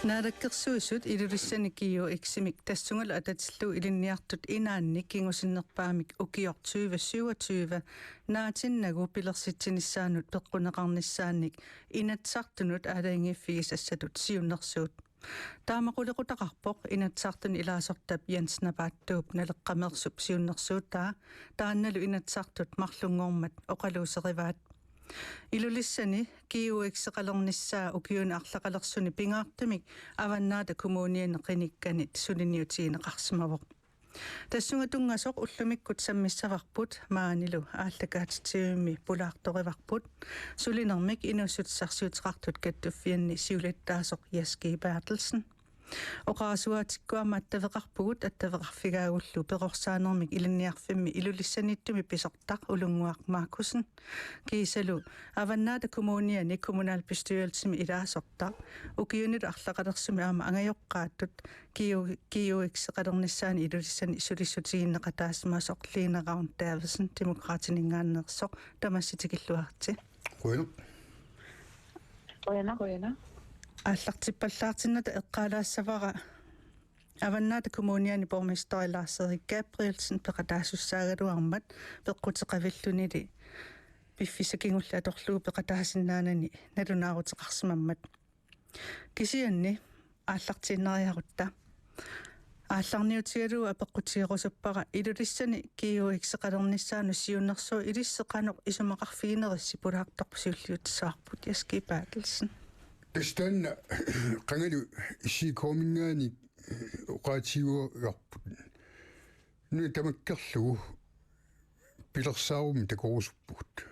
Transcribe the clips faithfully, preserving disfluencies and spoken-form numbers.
Naalakkersuisut Ilulissani GUX-imik tassungalu atatillugu ilinniartut inaanni kingusinnerpaamik ukioq tyve syvogtyve naatinnagu pilersitsinissaanut peqquneqarnissaannik Inatsisartunut aalajangiiffigisassatut siunnersuut. Taama qulequtaqarpoq Inatsisartuni ilaasortap Jens Napaattuup Naleqqameersup siunnersuutaa, taannalu Inatsisartut marlunngormat oqaluuserivaat. Ilulissani GUX-eqalernissaa ukiuni arlaqalersuni pingaartumik Avannaata Kommuniani qinikkanit suliniutigineqarsimavoq. Tassunga tunngasoq ullumikkut sammissavarput maanilu aallakaatitsivimmi pulaartorivarput, sulinermik inuussutissarsiuteqartut kattuffianni siulittaasoq Jaski Berthelsen. Oqarasuaatikkut aamma attaveqarpugut, attaveqarfigaagullu perorsaanermik ilinniarfimmi Ilulissaniittumi pisortaq Ulunnguaq Markussen. Kiisalu Avannaata Kommuniani kommunalbestyrelsimi ilaasortaq, ukiunilu arlaqalersumi aamma angajoqqaatut GU-, GUX-eqalernissaani Ilulissani sulissutigineqataasimasoq Line Ravn Davidsen, Demokraatininngaanneersoq, tamassi tikilluaritsi. Qujanaq. Qujanaq. Qujanaq. Aallartippallaartinnata eqqaalaassavara Avannaata Kommuniani borgmesteri Lars-Erik Gabrielsen peqataasussaagaluarmat peqquteqavillunili piffissaq kingulleq atorlugu peqataasinnaanani nalunaaruteqarsimammat. Kisianni aallartiinnariarutta aallarniutigalugu apeqqutigerusuppara Ilulissani GUX-eqalernissaanut siunnersuut ilissi qanoq isumaqarfiginerissi pulaartorput siulliutissavarput, Jaski Berthelsen. Tassa taanna qangali S I K-minngaanniit oqaatigiuagarput. Nuna tamakkerlugu pilersaarummi takorusuppugut.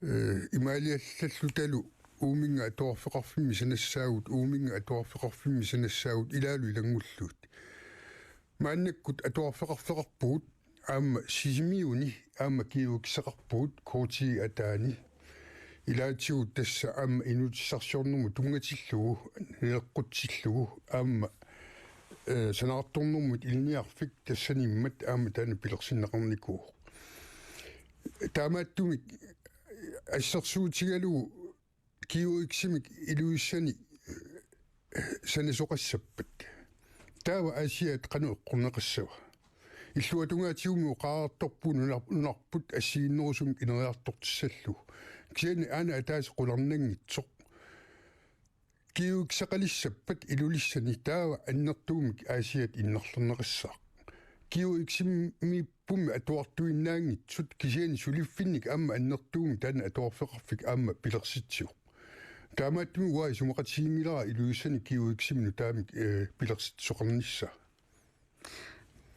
Eh, imaaliallallutalu uuminnga atuarfeqarfimmi sanassaagut, uuminnga atuarfeqarfimmi sanassaagut ilaalu ilanngullugit. Maannakkut atuarfeqarfeqarpugut aamma Sisimiuni aamma GUX-eqarpugut K T ataani. Ilaatigut tassa aamma inuutissarsiornermut tunngatillugu, naleqqutsillugu, aamma, eh, sanaartornermut ilinniarfik tassaniimmat aamma taanna pilersinneqarnikuuvoq. Taamaattumik assersuutigalugu GUX-imik Ilulissani sanasoqassappat, taava Aasiaat qanoq eqqorneqassava? Illuatungaatigummi oqariartorpugut nunar-, nunarput assigiinnerusumik ineriartortissallugu. Kisianni aana ataaseq qularnanngitsoq. GUX-eqalissappat Ilulissani taava annertuumik Aasiaat innarlerneqassaaq. GUX-imiippummi atuartuinnaanngitsut, kisianni suliffinnik aamma annertuumik taanna atuarfeqarfik aamma pilersitsivoq. Taamaattumik uanga isumaqatiginngilara Ilulissani GUX-imi nutaamik, eh, pilersitsisoqarnissaa.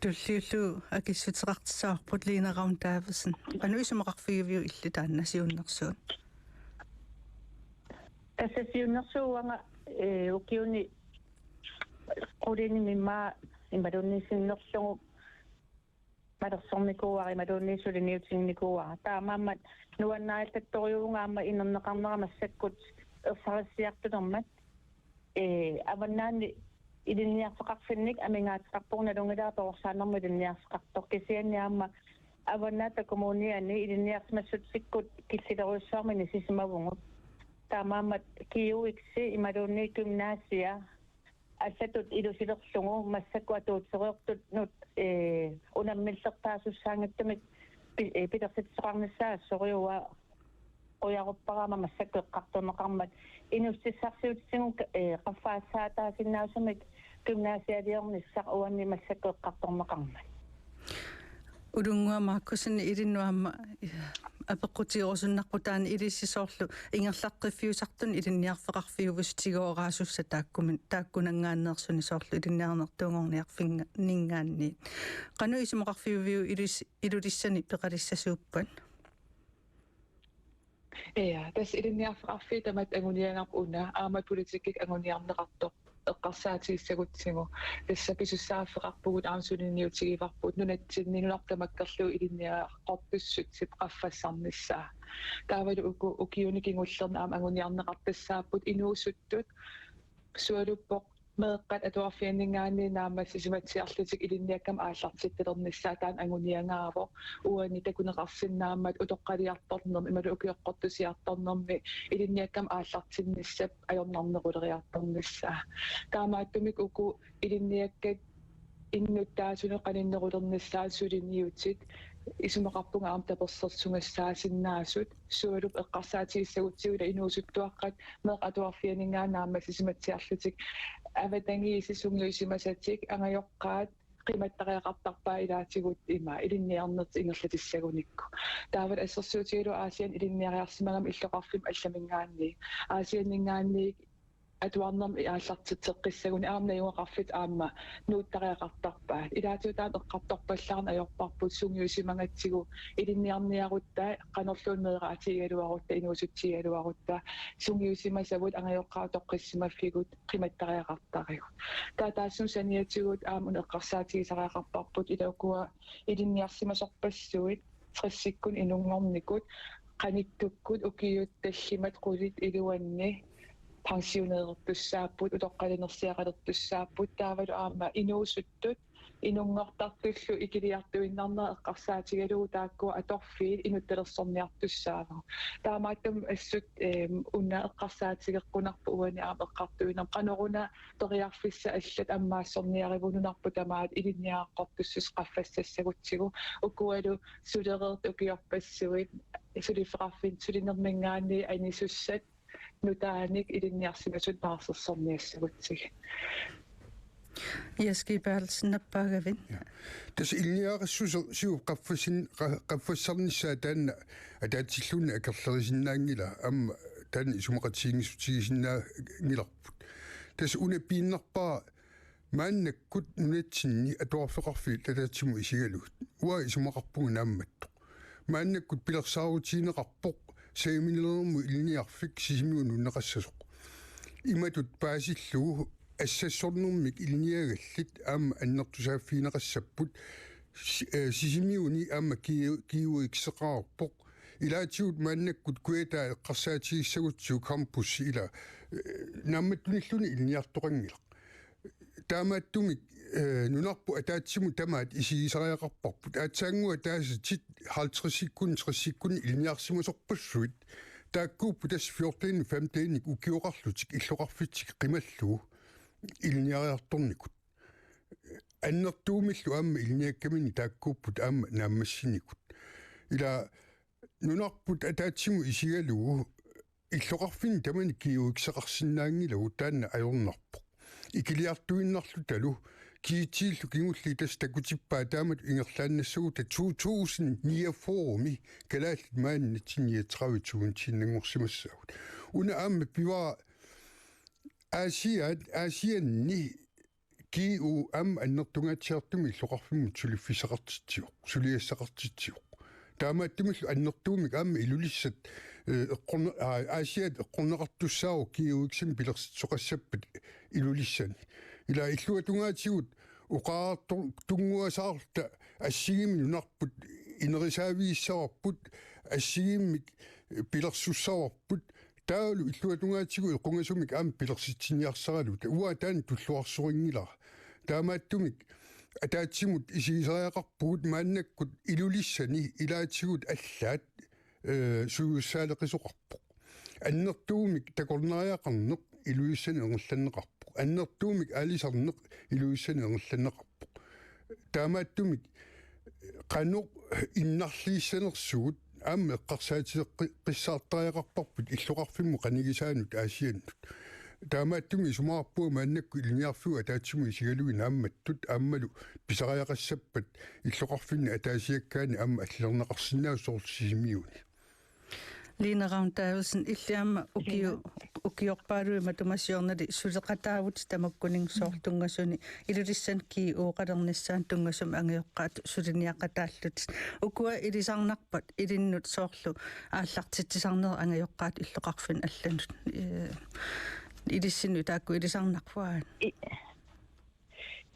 Tulliullugu akissuteqartissavarput, Line Ravn Davidsen. Qanoq isumaqarfigiviuk illit taanna siunnersuut? Tassa siunnersuut uanga, eh, ukiuni qulinimimmaa imaluunniit sinnerlugu malersornikuuara imaluunniit suliniutiginikuuara. Taamaammat nuannariallattorujuuvunga aamma inerneqarnera massakkut ersarissiartulermat. Eh, Avannaani ilinniarfeqarfinnik amigaateqarpugut, nalunngilara perorsaanermut ilinniarfeqartoq, kisianni aamma Avannaata Kommuniani ilinniarsimassutsikkut killilerujussuarmik inissisimavugut. Taamaammat GUX-i imaluunniit gymnasia allatut ilusilerlugu massakkut atuutereertunut, eh, unammillertaasussaanngitsumik pi-, eh, pilersitsisoqarnissaa assorujuk. Qujaruppara aamma massakkut eqqartorneqarmat inuussutissarsiutitigut, eh, qaffaassaataasinnaasumik gymnasialiornissaq uani massakkut eqqartorneqarmat. Ulunnguaq Markussen, ilinnut aamma, eh, apeqqutigerusunnarpoq taanna ilissi soorlu ingerlaqqiffiusartunut ilinniarfeqarfiuvusi tigooraasussaat taakkumin-, taakkunanngaanneersuni soorlu ilinniarnertuunngorniarfinninngaanniit. Qanoq isumaqarfigiviuk Ilus-, Ilulissani peqalissasuuppat? Ja, tassa ilinniarfeqarfiit tamatta anguniagarput, una aamma politikkikkut anguniarneqartoq eqqarsaatigissagutsigu. Tassa pisussaaffeqarpugut aamma suliniutigivarput nunatsinni nunarput tamakkerlugu ilinniaqqortussutsit qaffassarnissaa. Taavalu uku ukiuni kingullerni aamma anguniarneqartassaapput inuusuttut, sualuppoq meeqqat atuarfianninngaanniit naammassisimatsiarlutik ilinniakkamik aallartittalernissaat taanna anguniagaavoq. Uani takuneqarsinnaammat utoqqaliartornermi imaluunniit ukioqqortusiartornermi ilinniakkamik aallartinnissap ajornarneruleriartornissaa. Taamaattumik uku ilinniakkat innuttaasunut qaninnerulernissaat suliniutit isumaqarpunga aamma tapersersugassaasinnaasut. Sualup eqqarsaatigissagutsigu ila inuusuttuaqqat meeqqat atuarfianninngaanniit naammassisimatsiarlutik avatangiisit sungiusimasatik angajoqqaat qimattariaqartarpaat ilaatigut ima ilinniarnertik ingerlatissagunikku. Taavalu assersuutigalugu Aasianni ilinniariarsimagami illoqarfimmi allaminngaanniit, Aasianninngaanniit atuarnermi aallartitseqqissagunik aamma najugaqarfiit aamma nuuttariaqartarpaat. Ilaatigut taanna eqqartorpallaarneq ajorparput sungiusimagatsigu ilinniarniarutta, qanorluunniit meeraq atigigaluarutta, inuusutsigigaluarutta, sungiusimasavut angajoqqaat utoqqissimaffigut qimattariaqartarigut. Taava taassuma saniatigut aamma una eqqarsaatigisariaqarparput ila ukua ilinniarsimasorpassuit tressikkunni inunngornikut qanittukkut ukiut tallimat qulit iluanni pensionerertussaapput, utoqqalinersiaqalertussaapput, taavalu aamma inuusuttut inunngortartullu ikiliartuinnarnerat eqqarsaatigalugu taakkua atorfiit inuttalersorniartussaavagut. Taamaattumik assut, eem, una eqqarsaatigeqqunarpoq uani aamma eqqartuinnarpoq qanoruna periarfissat allat ammaassorniarivugut nunarput tamaat ilinniagaqartussuseq qaffassassagutsigu, ukualu sulereertut ukiorpassuit suliffeqarfin-, sulinerminngaanniit anisussat nutaanik ilinniarsimasut naarsersorniassagutsigit. Jess G. Berthelsen, nappaagavit? Ja. Tassa ilinniagassuseq siup qaffassin-, qa-, qaffassarnissaa taanna ataatsilluunniit akerlerisinnaanngilaa, aamma taanna isumaqatigiinngissutigisinnaanngilarput. Tassa una piinnarpara maannakkut nunatsinni atuarfeqarfiit ataatsimut isigalugit. Uanga isumaqarpunga naammattoq. Maannakkut pilersaarutigineqarpoq saaminermut ilinniarfik Sisimiunut nuunneqassasoq. Imatut paasillugu assassornermik ilinniagallit aamma annertusaaffigineqassapput, si-, eh, Sisimiuni aamma G-, GUX-eqareerpoq. Ilaatigut maannakkut Kujataa eqqarsaatigissagutsigu campus ila, eh, naammattunilluunniit ilinniartoqanngilaq. Taamaattumik, eh, nunarput ataatsimut tamaat isigisariaqarparput. Aatsaannguaq ataaseq tit halvtredsikkunni, tressikkunni ilinniarsimasorpassuit. Taakkuupput tassa fjorten, femten ukioqarlutik illoqarfitsik qimallugu ilinniariartornikut. Annertuumillu aamma ilinniakkaminnik taakkuupput aamma naammassinikut. Ila nunarput ataatsimut isigalugu illoqarfinni tamanit GUX-eqarsinnaanngilagut, taanna ajornarpoq. Ikiliartuinnarlutalu kiitillu kingulliit tassa takutippaat taamatut ingerlaannassagutta to tusind niogfyrre-mi kalaallit maani nitten niogtredive tusind-innanngorsimassaagut. Una aamma pivara Aasiaat, Aasianni G U aamma annertungaatsiartumik illoqarfimmut suliffissaqartitsivoq, suliassaqartitsivoq. Taamaattumillu annertuumik aamma Ilulissat, eh, eqqorne-, aa, Aasiaat eqqorneqartussaavoq GUX-imik pilersitsisoqassappat Ilulissani. Ila illuatungaatigut oqareertunnguasaarluta assigiimmik nunarput inerisaavigissavarput, assigiimmik pilersussavarput, taavalu illuatungaatigut equngasumik aamma pilersitsiniarsaraluta. Uanga taanna tulluarsorinngilara. Taamaattumik ataatsimut isigisariaqarpugut maannakkut Ilulissani ilaatigut allaat, eh, suujussaaleqisoqarpoq. Annertuumik takornariaqarneq Ilulissani ingerlanneqarpoq. Annertuumik aalisarneq Ilulissani ingerlanneqarpoq. Taamaattumik qanoq innarliissanersugut aamma eqqarsaatigeqqissaartariaqarparput illoqarfimmut qanigisaanut Aasiannut. Taamaattumik isumaqarpunga maannakkut ilinniarfiup ataatsimut isigalugit naammattut aammalu pisariaqassappat illoqarfinni ataasiakkaani aamma allilerneqarsinnaasut soorlu Sisimiuni. Line Ravn Davidsen, illit aamma ukio-, Line. Ukiorpaaluit matuma siornali suleqataavutit tamakkuninnga soorlu tunngasuni Ilulissani G U-qalernissaanut tunngasumik angajoqqaatut suliniaqataallutit. Ukua ilisarnarpat ilinnut soorlu aallartitsisarnerit angajoqqaatut illoqarfinni allanut? Eh, ilissinnut taakku ilisarnarput aana. I-,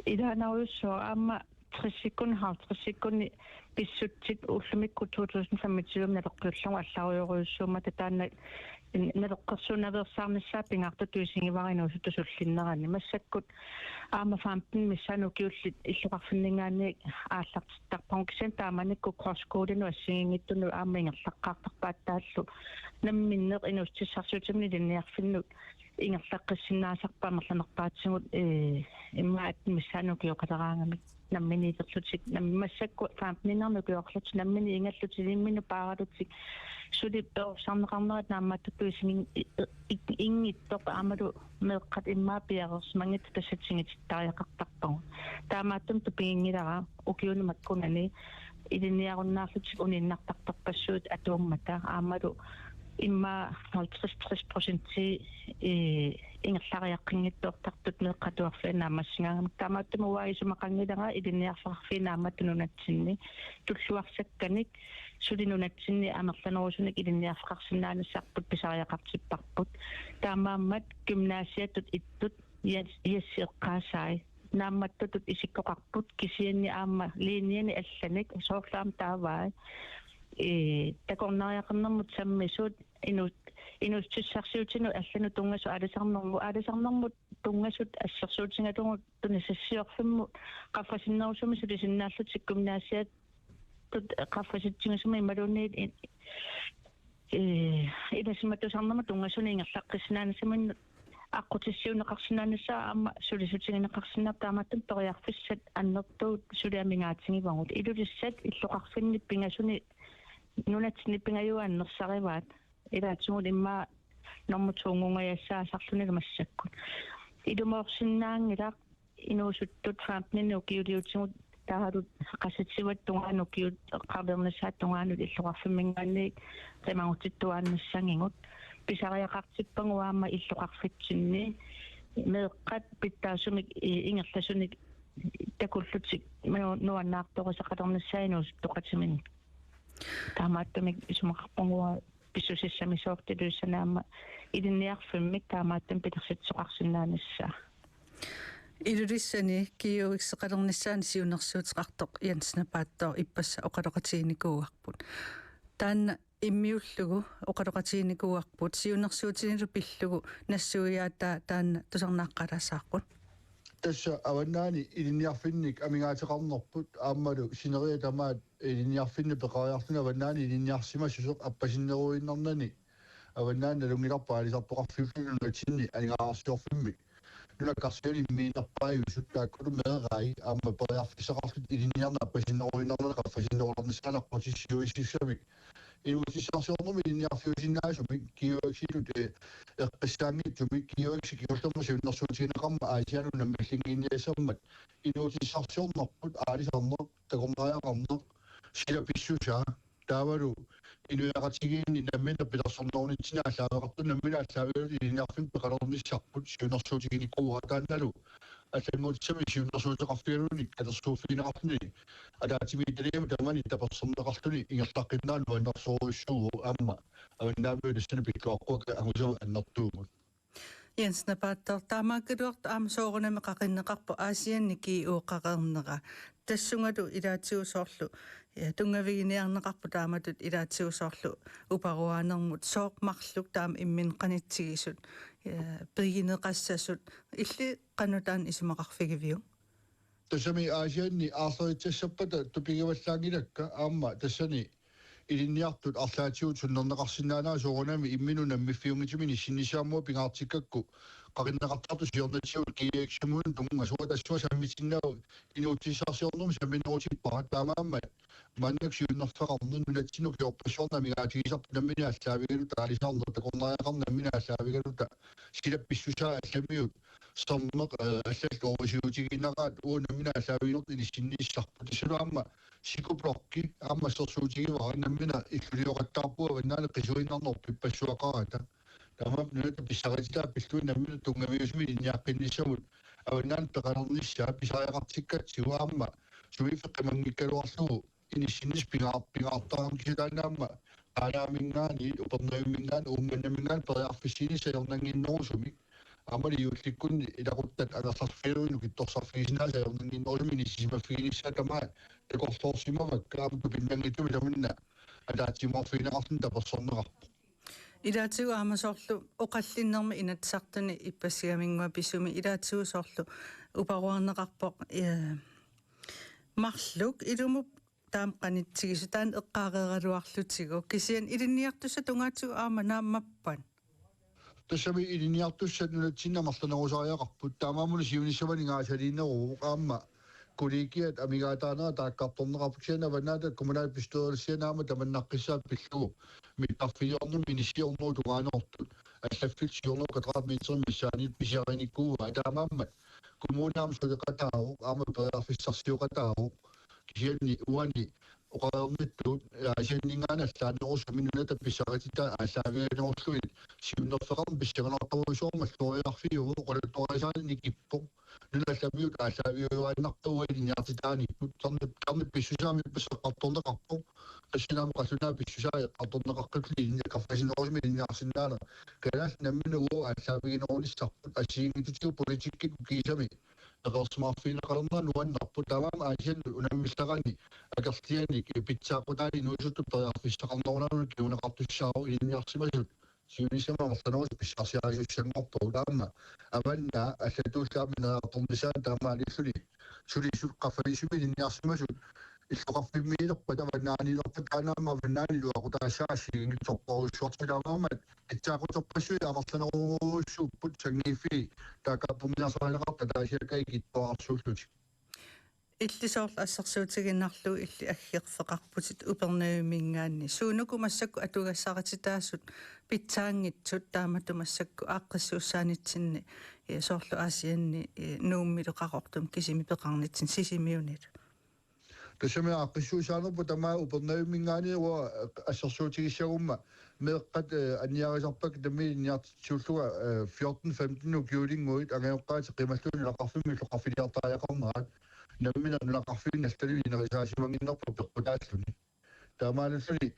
ilaanarujussuaq aamma tressikkunni, halvtredsikkunni pissutsit ullumikkut to tusind femogtyve naleqqiullugu allarujorujussuummata taanna naleqqersuunnaveersaarnissaa pingaartutut isigivara inuusuttut sullinnerani. Massakkut aamma femten missaani ukiullit illoqarfinninngaanniit aallartittarpagut, kisianni taamanikkut kostskolinut assigiinngitsunut aamma ingerlaqqaartarpaattaallu namminneq inuussutissarsiutinut ilinniarfinnut ingerlaqqissinnaasarput amerlanerpaatigut, ee, immaqa atten missaani ukioqaleraangamik namminiilerlutik, nam-, massakkut femten-iinnarnik ukioqarlutik, nammineq ingallutik, imminnut paaralutik, suli perorsarneqarnerat naammattuusigin-, i-, i-, inngitsoq aammalu meeqqat immaqa piareersimanngitsut tassa tigitittariaqartarpagut. Taamaattumik tupiginngilara ukiuni makkunani ilinniarunnaarlutik uniinnartartorpassuit atuummata aammalu immaqa halvtreds tres procent, ee, ingerlariaqqinngitsoortartut meeqqat atuarfianni naammassigaangamik. Taamaattumik uanga isumaqanngilara ilinniarfeqarfiit naammattunik nunatsinni tulluarsakkanik suli nunatsinni amerlanerusunik ilinniarfeqarsinnaanissarput pisariaqartipparput. Taamaammat gymnasiatut ittut Jens, Jens eqqaasai. Naammattutut isikkoqarput kisianni aamma linjani allanik soorlu aamma taavai. Ee, takornariaqarnermut sammisut inut-, inuussutissarsiutinut allanut tunngasut aalisarnermut, aalisarnermut tunngasut assersuutigalugu tunisassiorfimmut qaffasinnerusumik sulisinnaallutik gymnasiatut qaffasitsigisumik imaluunniit in-, ee, ilisimatusarnermut tunngasunik ingerlaqqissinnaanissaminut aqqutissiuunneqarsinnaanissaa aamma sulisutigineqarsinnaapput. Taamaattumik periarfissat annertuut suli amigaatigivagut. Ilulissat illoqarfinni pingasuni nunatsinni pingajuat annersarivaat. Ilaatigut immaqa normu to-nngungajassaasarluni massakkut. Ilumoorsinnaanngilaq inuusuttut femten-inik ukiuliutigut taavalu qasitsisimasut tungaanut ukiut eqqartornissaat tungaanut illoqarfimminngaanniit qimagutsittuaannassagigut pisariaqartippagut aamma illoqarfitsinni meeqqat pitsaasumik i-, ingerlasunik takullutik nu-, nuannaartorisaqalernissaat inuusuttoqatiminnik. Taamaattumik isumaqarpunga pissusissamisoortut Ilulissani aamma ilinniarfimmik taamaattumik pilersitsisoqarsinnaanissaa. Ilulissani GUX-eqalernissaani siunnersuuteqartoq Jens Napaattooq ippassaq oqaloqatiginikuuarput. Taanna immiullugu oqaloqatiginikuuarput, siunnersuutinilu pillugu nassuiaataa taanna tusarnaaqqaalaassavarput. Tassa avannaani ilinniarfinnik amigaateqarnerput aammalu sineriak tamaat ilinniarfinni peqariarluni avannaani ilinniarsimasoq appasinneruinnarnani avannaani nalunngilarput aalisartoqarfiup nunatsinni aningaasarsiorfimmik. Nunakkarsiani immiinnarpaajusut taakkulu meerai aamma periarfissaqarlutik ilinniarneq appasinneruinnarnani qaffasinnerulernissaanut aqqutissiuissussavik. Inuutissarsiornermik ilinniarfiusinnaasumik GUX-itut, eh, eqqissaanngitsumik GUX kingullermik siunnersuutigineqarmat Aasiannut nammillinnginniassammat inuutissarsiornerput aalisarneq, takornariaqarneq, sila pissusaa, taavalu inuiaqatigiinni nammineq pilersornerunitsinni aallaaveqartuni nammineq aallaavigalugit ilinniarfimmik peqalernissarput siunnersuutiginikuuara taannalu allanngortissamik siunnersuuteqarfigalugit katersuuffigineqarluni ataatsimiititaliami tamani tapersersorneqarluni ingerlaqqinnaaq nuannersorujussuuvoq aamma avannaamiut tassani pilluaqquakka angusavut annertuumut. Jens Napaattooq, taamaakkaluartoq aamma soorunami qaqinneqarpoq Aasianni GU-qaqarnera. Tassungalu ilaatigut soorlu, ja, tunngaviginiarneqarpoq taamatut ilaatigut soorlu uparuaanermut sooq marluk taama imminnut qanitsigisut, ja, pigineqassasut, illit qanoq taanna isumaqarfigiviuk? Tassami Aasianni aarleritassappata tupigivallaanngilakka aamma tassani ilinniartut arlaatigut sunnerneqarsinnaanera soorunami imminut nammiffiunngitsumik inissinnissamut pingaartikkakku qaqinneqartartut siornatigut GUX-imut tunngasoq tassunga sammitinnagu inuutissarsiornermut samminerutippara taamaammat maannakkut siunnerfeqarneq nunatsinnut ukiorpassuarni amigaatigisartut nammineq aallaavigaluta aalisarneq takornariaqarneq nammineq aallaavigaluta sila pissusaa allamiut sermeq, eh, allallu orisiutigiinnaraat uagut nammineq aallaaviginertut inissinnissarput. Tassalu aamma psykoblokki aamma assersuutigivara nammineq illulioqattaarpugut avannaani qisuinnarneq orpippassuaqarata. Taamaammat nunatta pissarititaa pillugit nammineq tunngaviusumik ilinniaqqinnissamut avannaani peqalernissaa pisariaqartikkatsigu aamma sumiiffik qimanngikkaluarlugu inissinnissaq pingaa-, pingaartarami kisianni taanna aamma Qaanaaminngaanniit, Upernavimminngaanniit, Uummannaminngaanniit periarfissiinissaq ajornannginnerusumik. Aammali juullikkunni ilaquttat anersarfigalugit nukittorsarfigisinnaasut ajornannginnerusumik inissisimaffiginissaat tamaat takorloorsimavakka aamma tupinnanngitsumik tamanna ataatsimoorfigineqarluni tapersersorneqarpoq. Ilaatigut aamma soorlu oqallinnermi Inatsisartuni ippassagaminnguaq pisumi ilaatigut soorlu uparuarneqarpoq, eh, marluk ilumut taama qanitsigisoq taanna eqqaareeraluarlutigu kisianni ilinniartussat tungaatigut aamma naammappat? Tassami ilinniartussat nunatsinni amerlanerusariaqarput taamaammat siunissami aningaasaliineruvoq aamma kollegiat amigaataanera taakkartorneqarpoq kisianni Avannaata kommunalbestyrelsiani aamma tamannaqqissaaq pillugu mittarfiliornermi inissisiornerup tungaanoortut allaffillu siorna kvadratmeterimik missaanniit pisiarinikuuaa taamaammat kommuni aamma suleqataavoq aamma periarfissarsioqataavoq kisianni uani oqareernittut Aasianninngaanniit allaanerusumik nunat pissarititaat aallaaviginerullugit siunnerfeqarneq pissanganartorujussuarmik alloriarfiuvoq oqaluttuarisaaneq nikippoq nunat allamiut aallaaviujuaannartoq uani ilinniartitaaniipput tarnip tarnip pissusaamik ippassaq eqqartorneqarpoq tassani aamma qallunaat pissusaat eqqartorneqaqqilluni ilinni- qaffasinnerusumik ilinniarsinnaaneq kalaallit nammineq uagut aallaaviginerunissarput assigiinngitsutigut politikkikkut kiisami eqeersimaarfigineqalernerat nuannerpoq taamaammat Aasiannut unammillerani akerlianik pitsaaqutaani inuusuttut periarfissaqarneruneranik kinguneqartussaavoq ilinniarsimasut siunissami amerlanerusut pissarsiarisussanngorpagut aamma Avannaata allatuullaammi neriartornissaanut taamaalilluni sulisut qaffalisumik ilinniarsimasut illoqarfimmiilerpat Avannaaniilerpat taanna aamma Avannaani iluaqutaassaaq assigiinngitsorpassuartilaarmat pitsaaquterpassuit amerlanerujussuupput sanngiiffii taakkartorniarsarineqartut ataasiakkaat ikittuararsuullutik. Illit soorlu assersuutigiinnarlugu illit aggerfeqarputit Upernavimminngaanniit. Suunuku massakkut atugassarititaasut pitsaanngitsut taamatut massakkut aaqqissuussaanitsinni, eh, soorlu Aasianni, eh, Nuummilu Qaqortumi kisimi peqarnitsinni Sisimiunilu. Tassami aaqqissuussaanerput tamaat Upernavimminngaanniit uanga assersuutigissagumma meeqqat, eh, anniarisarpakka tamarmik ilinniartitsiullunga, eh, fjorten femten ukiulinnguit angajoqqaatit qimallugit nunaqarfimmi illoqarfiliartariaqarnerat nammineq nunaqarfinni allanillu ineriartorsimannginneraat peqqutaalluni. Taamaalilluni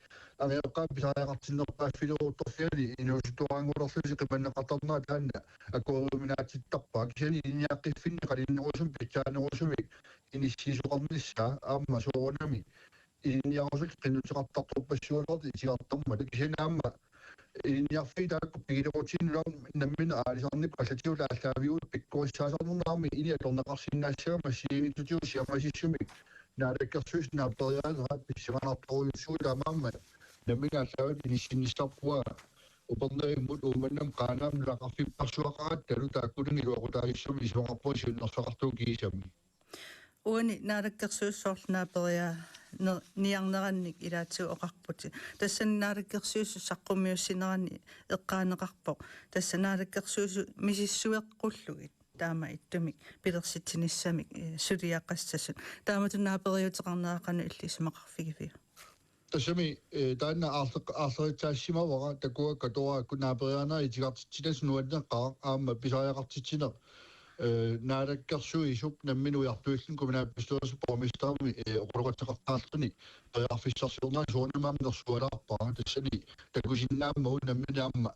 angajoqqaat pisariaqartinnerpaaffileruttorfianni inuusuttuaranngulerlutik qimanneqartarnerat taanna akueriuminaatsittarpaa kisianni ilinniaqqiffinni qaninnerusumik pitsaanerusumik inissiisoqarnissaa aamma soorunami ilinniarusullu qinnuteqartartorpassualerlutik itigartarmata kisianni aamma ilinniarfiit taakku pigilerutsigit nunarmi nammineq aalisarnikkut allatigullu aallaavigalugu pikkorissaasarnermi ini atorneqarsinnaassagami assigiinngitsutigut siammasissumik naalakkersuisut naapeeriaanerat pissanganartorujussuuvoq taamaammat nammineq aallaavigalugu inissinnissarput Upernavimmut Uummannamut Qaanaamut nunaqarfipparsuaqarattalu taakkuninnga iluaqutaasissummik isumaqarpunga siunnerfeqartugut kiisami. Uani Naalakkersuisut soorlu naaperiaa-, ner-, niarnerannik ilaatigut oqarputit. Tassani Naalakkersuisut saqqummiussinerani eqqaaneqarpoq. Tassa Naalakkersuisut misissueqqullugit. Taama ittumik pilersitsinissamik, eh, suliaqassasut. Taamatut naaperiuteqarnera qanoq illit isumaqarfigiviuk? Tassami, eh, taanna aarleq-, aarleritsaasimavara takuakka atoraakku naaperiaanerit itigartitsinatik nuanneqaaq aamma pisariaqartitsineq, eh, Naalakkersuisup nammineq ujartuilluni kommunalbestyrelsip borgmesterimi, eh, oqaloqateqartarluni periarfissarsiorneranut soorunami aamma nersualaarpara tassani takusinnaammagu nammineq aamma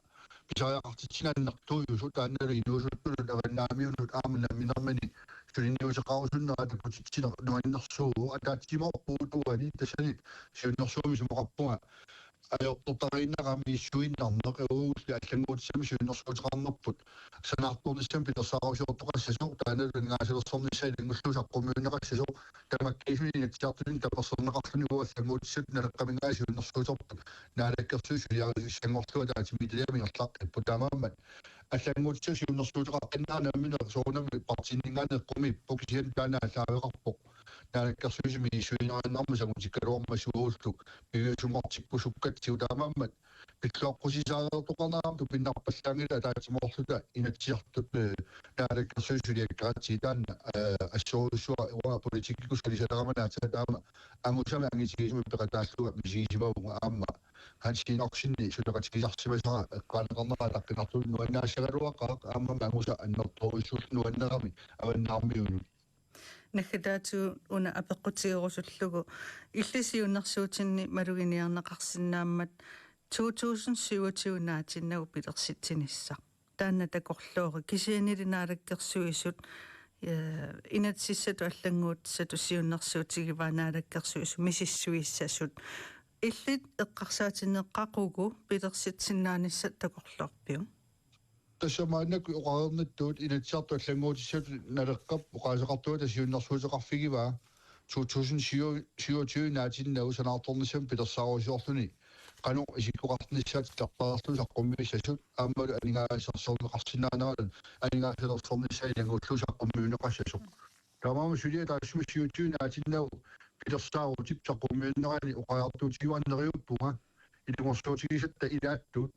pisariaqartitsineq annertuujusut taannalu inuusuttunut avannaamiunut aamma namminermini suliniuteqarusunnerat takutitsineq nuannersuuvoq ataatsimoorpugut uani tassani siunnersuumik isumaqarpunga ajortortariinnarami issuinnarneq uagulli allannguutissami siunnersuuteqarnerput sanaartornissamut pilersaarusiortoqassasoq taannalu aningaasalersornissaa ilanngullugu saqqummiunneqassasoq tamakkiisumik Inatsisartuni tapersersorneqarluni uagut allannguutissatut Naleqqaminngaanniit siunnersuuterput Naalakkersuisut suliarisassanngorlugit ataatsimiititaliami ingerlaqqipput taamaammat allannguutissat siunnersuuteqaqqinnaaq nammineq soorunami partiinninngaanniit eqqumiippoq kisianni taanna aallaaveqarpoq Naalakkersuisumi misissuinerinnarmut sangutikkaluarmat suullu piviusunngortikkusukkatsigu taamaammat pilluaqqusisariartoqarnermut tupinnarpallaanngilaq ataatsimoorluta Inatsisartut, eh, Naalakkersuisut suliakkaratsigit taanna, eh, assorujussuaq uanga politikkikkut sulisaleramani aatsaat taama angusami angitigisumik peqataallunga misigisimavunga aamma Hans Enoksenip suleqatigisarsimasara eqqaaneqarnera ataqqinartumik nuannaassagaluaqaaq aammami angusa annertoorujussuullugu nuannerami avannaarmiunut. Naggataatigut una apeqqutigerusullugu illit siunnersuutinni maluginiarneqarsinnaammat to tusind syvogtyve naatinnagu pilersitsinissaq. Taanna takorloori kisiannili Naalakkersuisut, eh, inatsisissatut allannguutissatut siunnersuutigivaat Naalakkersuisut misissuissasut. Illit eqqarsaatinneqaqugu pilersitsisinnaanissat takorloorpiuk? Tassa maannakkut oqareernittut Inatsisartut allannguutissatut Naleqqap oqaaseqartuata siunnersuuteqarfigivaa to tusind syvogtyve naatinnagu sanaartornissamut pilersaarusiorluni qanoq isikkoqarnissaat titartareerluni saqqummiussasut aammalu aningaasarsiorneqarsinnaanerannut aningaasalersornissaa ilanngullugu saqqummiunneqassasoq. Taamaammat suliaq taassuma syvogtyve naatinnagu pilersaarutip saqqummiunnerani oqariartuutigiuarneq neriuppunga ilungersuutigisatta ilaattut,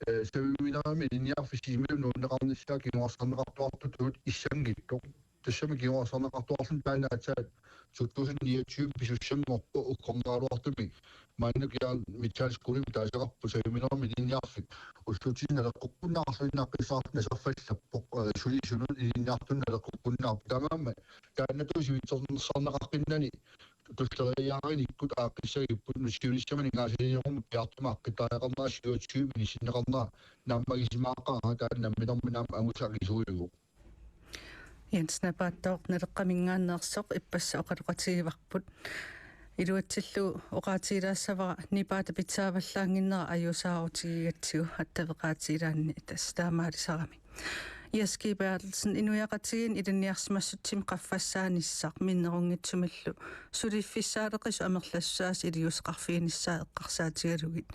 eh, saviminermi ilinniarfik Sisimiunut nuunneqarnissaa kinguarsarneqartuartutut issanngitsoq. Tassami kinguarsarneqartuarluni taanna aatsaat to tusind niogtyve pisussanngorpoq ukkorneraluartumik. Maannakkut Metal Skolemi taaseqarpoq saviminermi ilinniarfik. Ullutsinni naleqqukkunnaarluinnaqqissaartut naserfallappoq, eh, sulisunut ilinniartunut naleqqukkunnaarpoq. Taamaammat taannatut sivitserneqarsinnaaneq tulleriiaarinikkut aaqqissagipput, nutsiunissama aningaasaliinermut piaartumik aaqqitariaqarnera syvogtyve inissinneqarnera naammagisimaqaara, taanna namminermi aamma angusakkisuujugu. Jens Napaattooq Naleqqaminngaanneersoq ippassaq oqaloqatigivarput. Iluatsillugu oqaatigilaassavara nipaata pitsaavallaannginnera ajuusaarutigigatsigu attaveqaatigilaanni, tassa taamaalisarami. Jens G. Berthelsen, inuiaqatigiinni ilinniarsimassutsimik qaffassaanissaq minnerunngitsumillu suliffissaaleqisut amerlassusaasut iliuuseqarfiginissaat eqqarsaatigalugit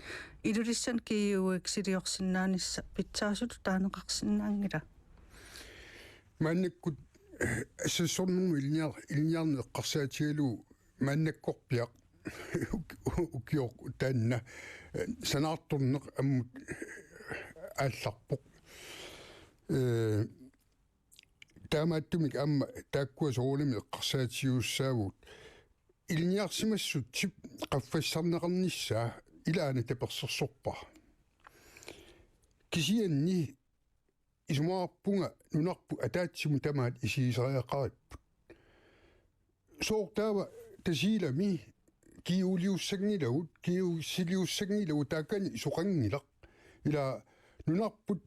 Ilulissani G U X-iliorsinnaanissaq pitsaasutut taaneqarsinnaanngila? Maannakkut, eh, assassornermut ilinniar-, ilinniarneq eqqarsaatigalugu maannakkorpiaq uk-, ukioq taanna, eh, sanaartorneq ammut, eh, aallarpoq. Eh, taamaattumik aamma taakkua soorunami eqqarsaatigiussaavugut. Ilinniarsimassutsip qaffassarneqarnissaa ilaana tapersersorpara. Kisianni isumaqarpunga nunarput ataatsimut tamaat isigisariaqaripput. Sooq taava Tasiilami G U-liussanngilagut, G U X-iliussanngilagut, taakani isoqanngilaq. Ila nunarput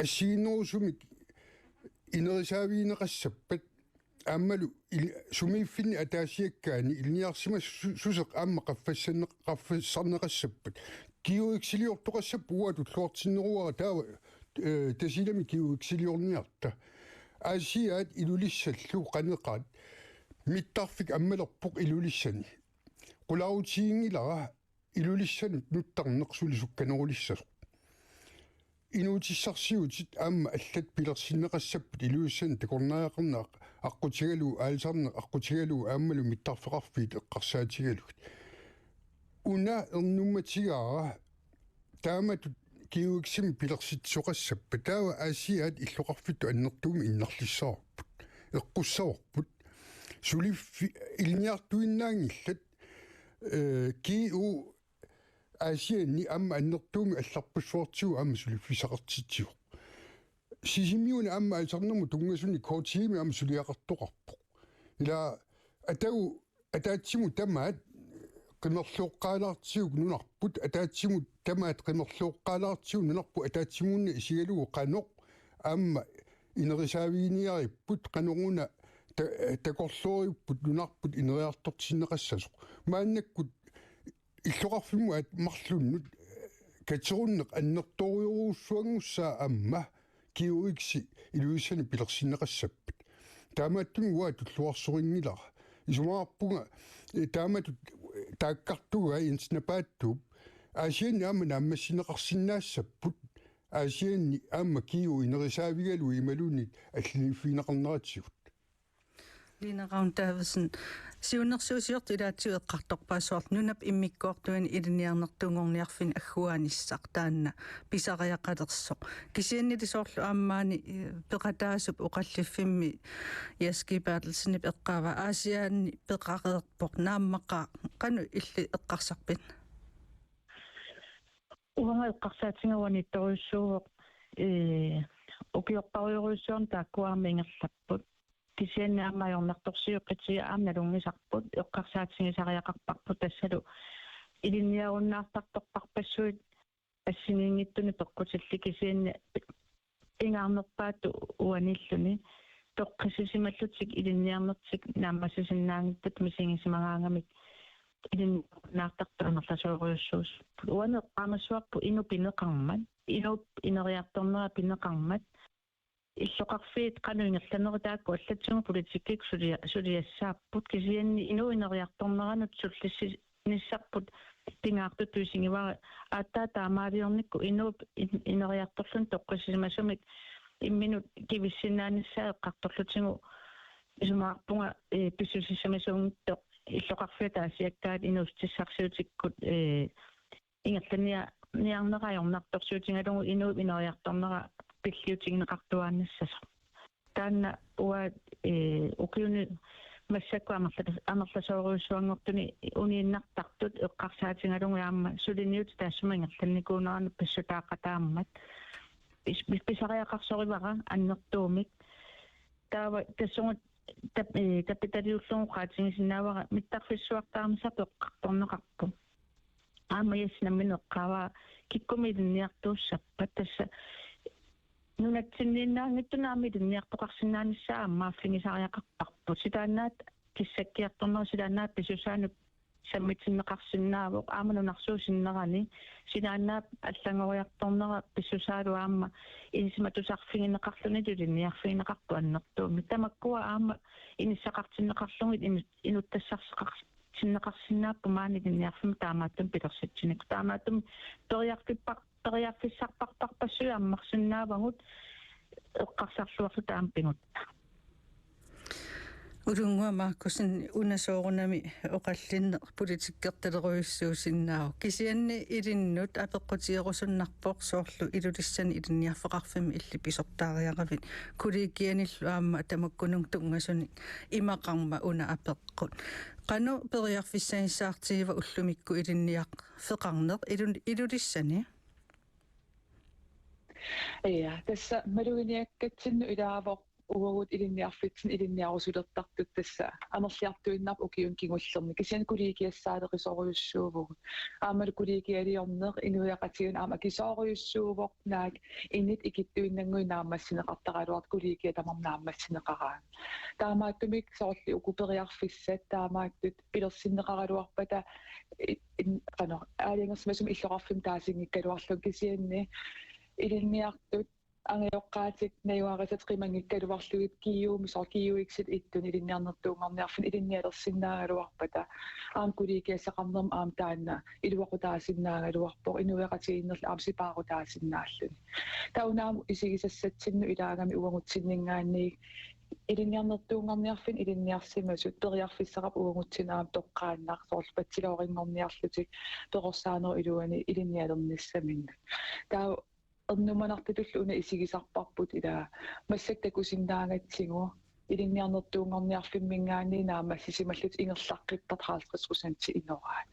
assigiinnerusumik inerisaavigineqassappat aammalu il-, sumiiffinni ataasiakkaani ilinniarsimassuseq aamma qaffassanneq-, qaffassarneqassappat. G U X-iliortoqassappat uanga tulluartinneruara taava, eh, Tasiilami G U X-iliorniarta. Aasiaat Ilulissallu qaneqaat mittarfik ammalerpoq Ilulissani. Qulaarutiginngilara Ilulissanut nuttarneq suli sukkanerulissasoq. Inuutissarsiutit aamma allat pilersinneqassapput Ilulissani takornariaqarneq aqqutigalugu, aalisarneq aqqutigalugu aammalu mittarfeqarfiit eqqarsaatigalugit. Una ernummatigaara taamatut G U X-imik pilersitsisoqassappat, taava Aasiaat illoqarfittut annertuumik innarlissavarput, eqqussavarput. Suliffi-, ilinniartuinnaanngillat, eh, G U Aasianni aamma annertuumik allarpassuartigut aamma suliffissaqartitsivoq. Sisimiuni aamma aalisarnermut tunngasunik K T M aamma suliaqartoqarpoq. Ila atagu ataatsimut tamaat qimerlooqqaalaartigu nunarput, ataatsimut tamaat qimerlooqqaalaartigu nunarput ataatsimuuna isigalugu qanoq aamma inerisaaviginiaripput, qanoruna ta-, takorlooripput nunarput ineriartortinneqassasoq. Maannakkut illoqarfimmut aat marlunnut katerunneq annertoorujussuanngussaa aamma G U X-i Ilulissani pilersinneqassappat. Taamaattumik uanga tulluarsorinngilara. Isumaqarpunga, eh, taamatut, eh, taakkartugaa Jens Napaattuup Aasianni aamma naammassineqarsinnaassapput, Aasianni aamma G U inerisaavigalugu imaluunniit allaniiffigineqarneratigut. Lina Ravn Davidsen, siunnersuusiortut ilaatigut eqqartorpassuarnik nunap immikkoortuini ilinniarnertuunngorniarfinni agguaanissaq taanna pisariaqalersoq. Kisiannili soorlu aamma maani, eh, peqataasup oqalliffimmi Jens G. Berthelsenip eqqaavaa Aasianni peqareerpoq, naammaqaaq, qanoq illit eqqarsarpit? Uanga eqqarsaatiga uaniittorujussuuvoq, ee, ukiorpassuarujussuarni taakkua aamma ingerlapput. Kisianni aamma ajornartorsiut qitiat aamma nalunngisarput, eqqarsaatigisariaqarparput, tassalu ilinniarunnaartartorpassuit assiniinngitsunik peqqutillit, kisianni pingaarnerpaatut uaniilluni toqqissisimallutik ilinniarnertik naammassisinnaanngitsut misigisimagaangamik ilinniartartut amerlasoorujussuusupput. Uani eqqaamassavarput inuk pineqarmat, inuup ineriartornera pineqarmat, illoqarfiit qanoq ingerlanerit taakku allatsigut politikkikkut sulia-, suliassaapput, kisianni inuup ineriartorneranut sullissinissarput pingaartutut isigivara. Aatsaat taamaaliornikkut inuup in-, ineriartorluni toqqissisimasumik imminut kivissinnaanissaa eqqartorlutigu isumaqarpunga, ee, pissusissamisuunngitsoq illoqarfiata ataasiakkaat inuussutissarsiutikkut, ee, ingerlania-, niarnera ajornartorsiutigalugu inuup ineriartornera pilliutigineqartuaannassasoq. Taanna uanga, ee, ukiuni massakkut amerla-, amerlasoorujussuanngortuni uniinnartartut eqqarsaatigalugu aamma suliniutit taassuma ingerlannikuuneranut pissutaaqataammat. Pis-, pis-, pisariaqarsorivara annertuumik. Taava tassunga tap-, ee, tapitaliullugu oqaatigisinnaavara mittarfissuartaarnisartut eqqartorneqarpoq. Aamma Jes nammineq eqqaavaa kikkumi ilinniartuussappat, tassa nunatsinniinnaanngitsunut aamma ilinniartoqarsinnaanissaa aamma aaffigisariaqarparput. Silaannaap kissakkiartornera silaannaap pisusaanut sammitinneqarsinnaavoq, aamma nunarsuup sinnerani silaannaap allanngoriartornera pissusaalu aamma ilisimatusarfigineqarluni ilinniarfigineqarpoq annertuumik. Tamakkua aamma inissaqartinneqarlugit inu-, inuttassarsiqarsinneqarsinnaapput maani ilinniarfimmi taamaattumik pilersitsinikkut. Taamaattumik periarfippar-, periarfissarparparpassuit ammarsinnaavagut eqqarsarluarluta aamma pigutta. Ulunnguaq Markussen, una soorunami oqallinneq politikkertalerujussuusinnaavoq. Kisianni ilinnut apeqqutigerusunnarpoq soorlu Ilulissani ilinniarfeqarfimmi illit pisortaariaravit. Kollegianillu aamma tamakkununnga tunngasunik imaqarmat una apeqqut. Qanoq periarfissagissaartigiva ullumikkut ilinniarfeqarneq Ilu-, Ilulissani? Ja, tassa maluginiakkatsinnut ilaavoq uagut ilinniarfitsinni ilinniarusulertartut, tassa amerliartuinnarput ukiuni kingullerni. Kisianni kollegiassaaleqisorujussuuvugut. Aammalu kollegialiorneq inuiaqatigiinnut aamma akisoorujussuuvoq, naak init ikittuinnannguit naammassineqartaraluartut, kollegiat tamarmik naammassineqaraangat. Taamaattumik soorlu uku periarfissat taamaattut pilersinneqaraluarpata, i-, in-, qanoq, aalajangersimasumik illoqarfimmut taasinngikkaluarlugit, kisianni ilinniartut angajoqqaatik najugaqartut qimanngikkaluarlugit G U-mi, soorlu G U X-it ittunik, ilinniarnertuunngorniarfinni ilinnialersinnaagaluarpata, aamma kollegiassaqarnermi aamma taanna iluaqutaasinnaagaluarpoq, inuiaqatigiinnerlu aamma sipaarutaasinnaalluni. Taava una aamma isigisassatsinnut ilaagami uagutsinninngaanniit ilinniarnertuunngorniarfinni ilinniarsimasut, periarfissaqarpoq uagutsinnut aamma toqqaannaq, soorlu bachelorinngorniarlutik perorsaanerup iluani ilinnialernissaminnut. Taava ernumanartutullu una isigisarparput, ila massakkut takusinnaagatsigu ilinniarnertuunngorniarfimminngaanniit naammassisimallutik ingerlaqqittartut halvtreds procent inoraat.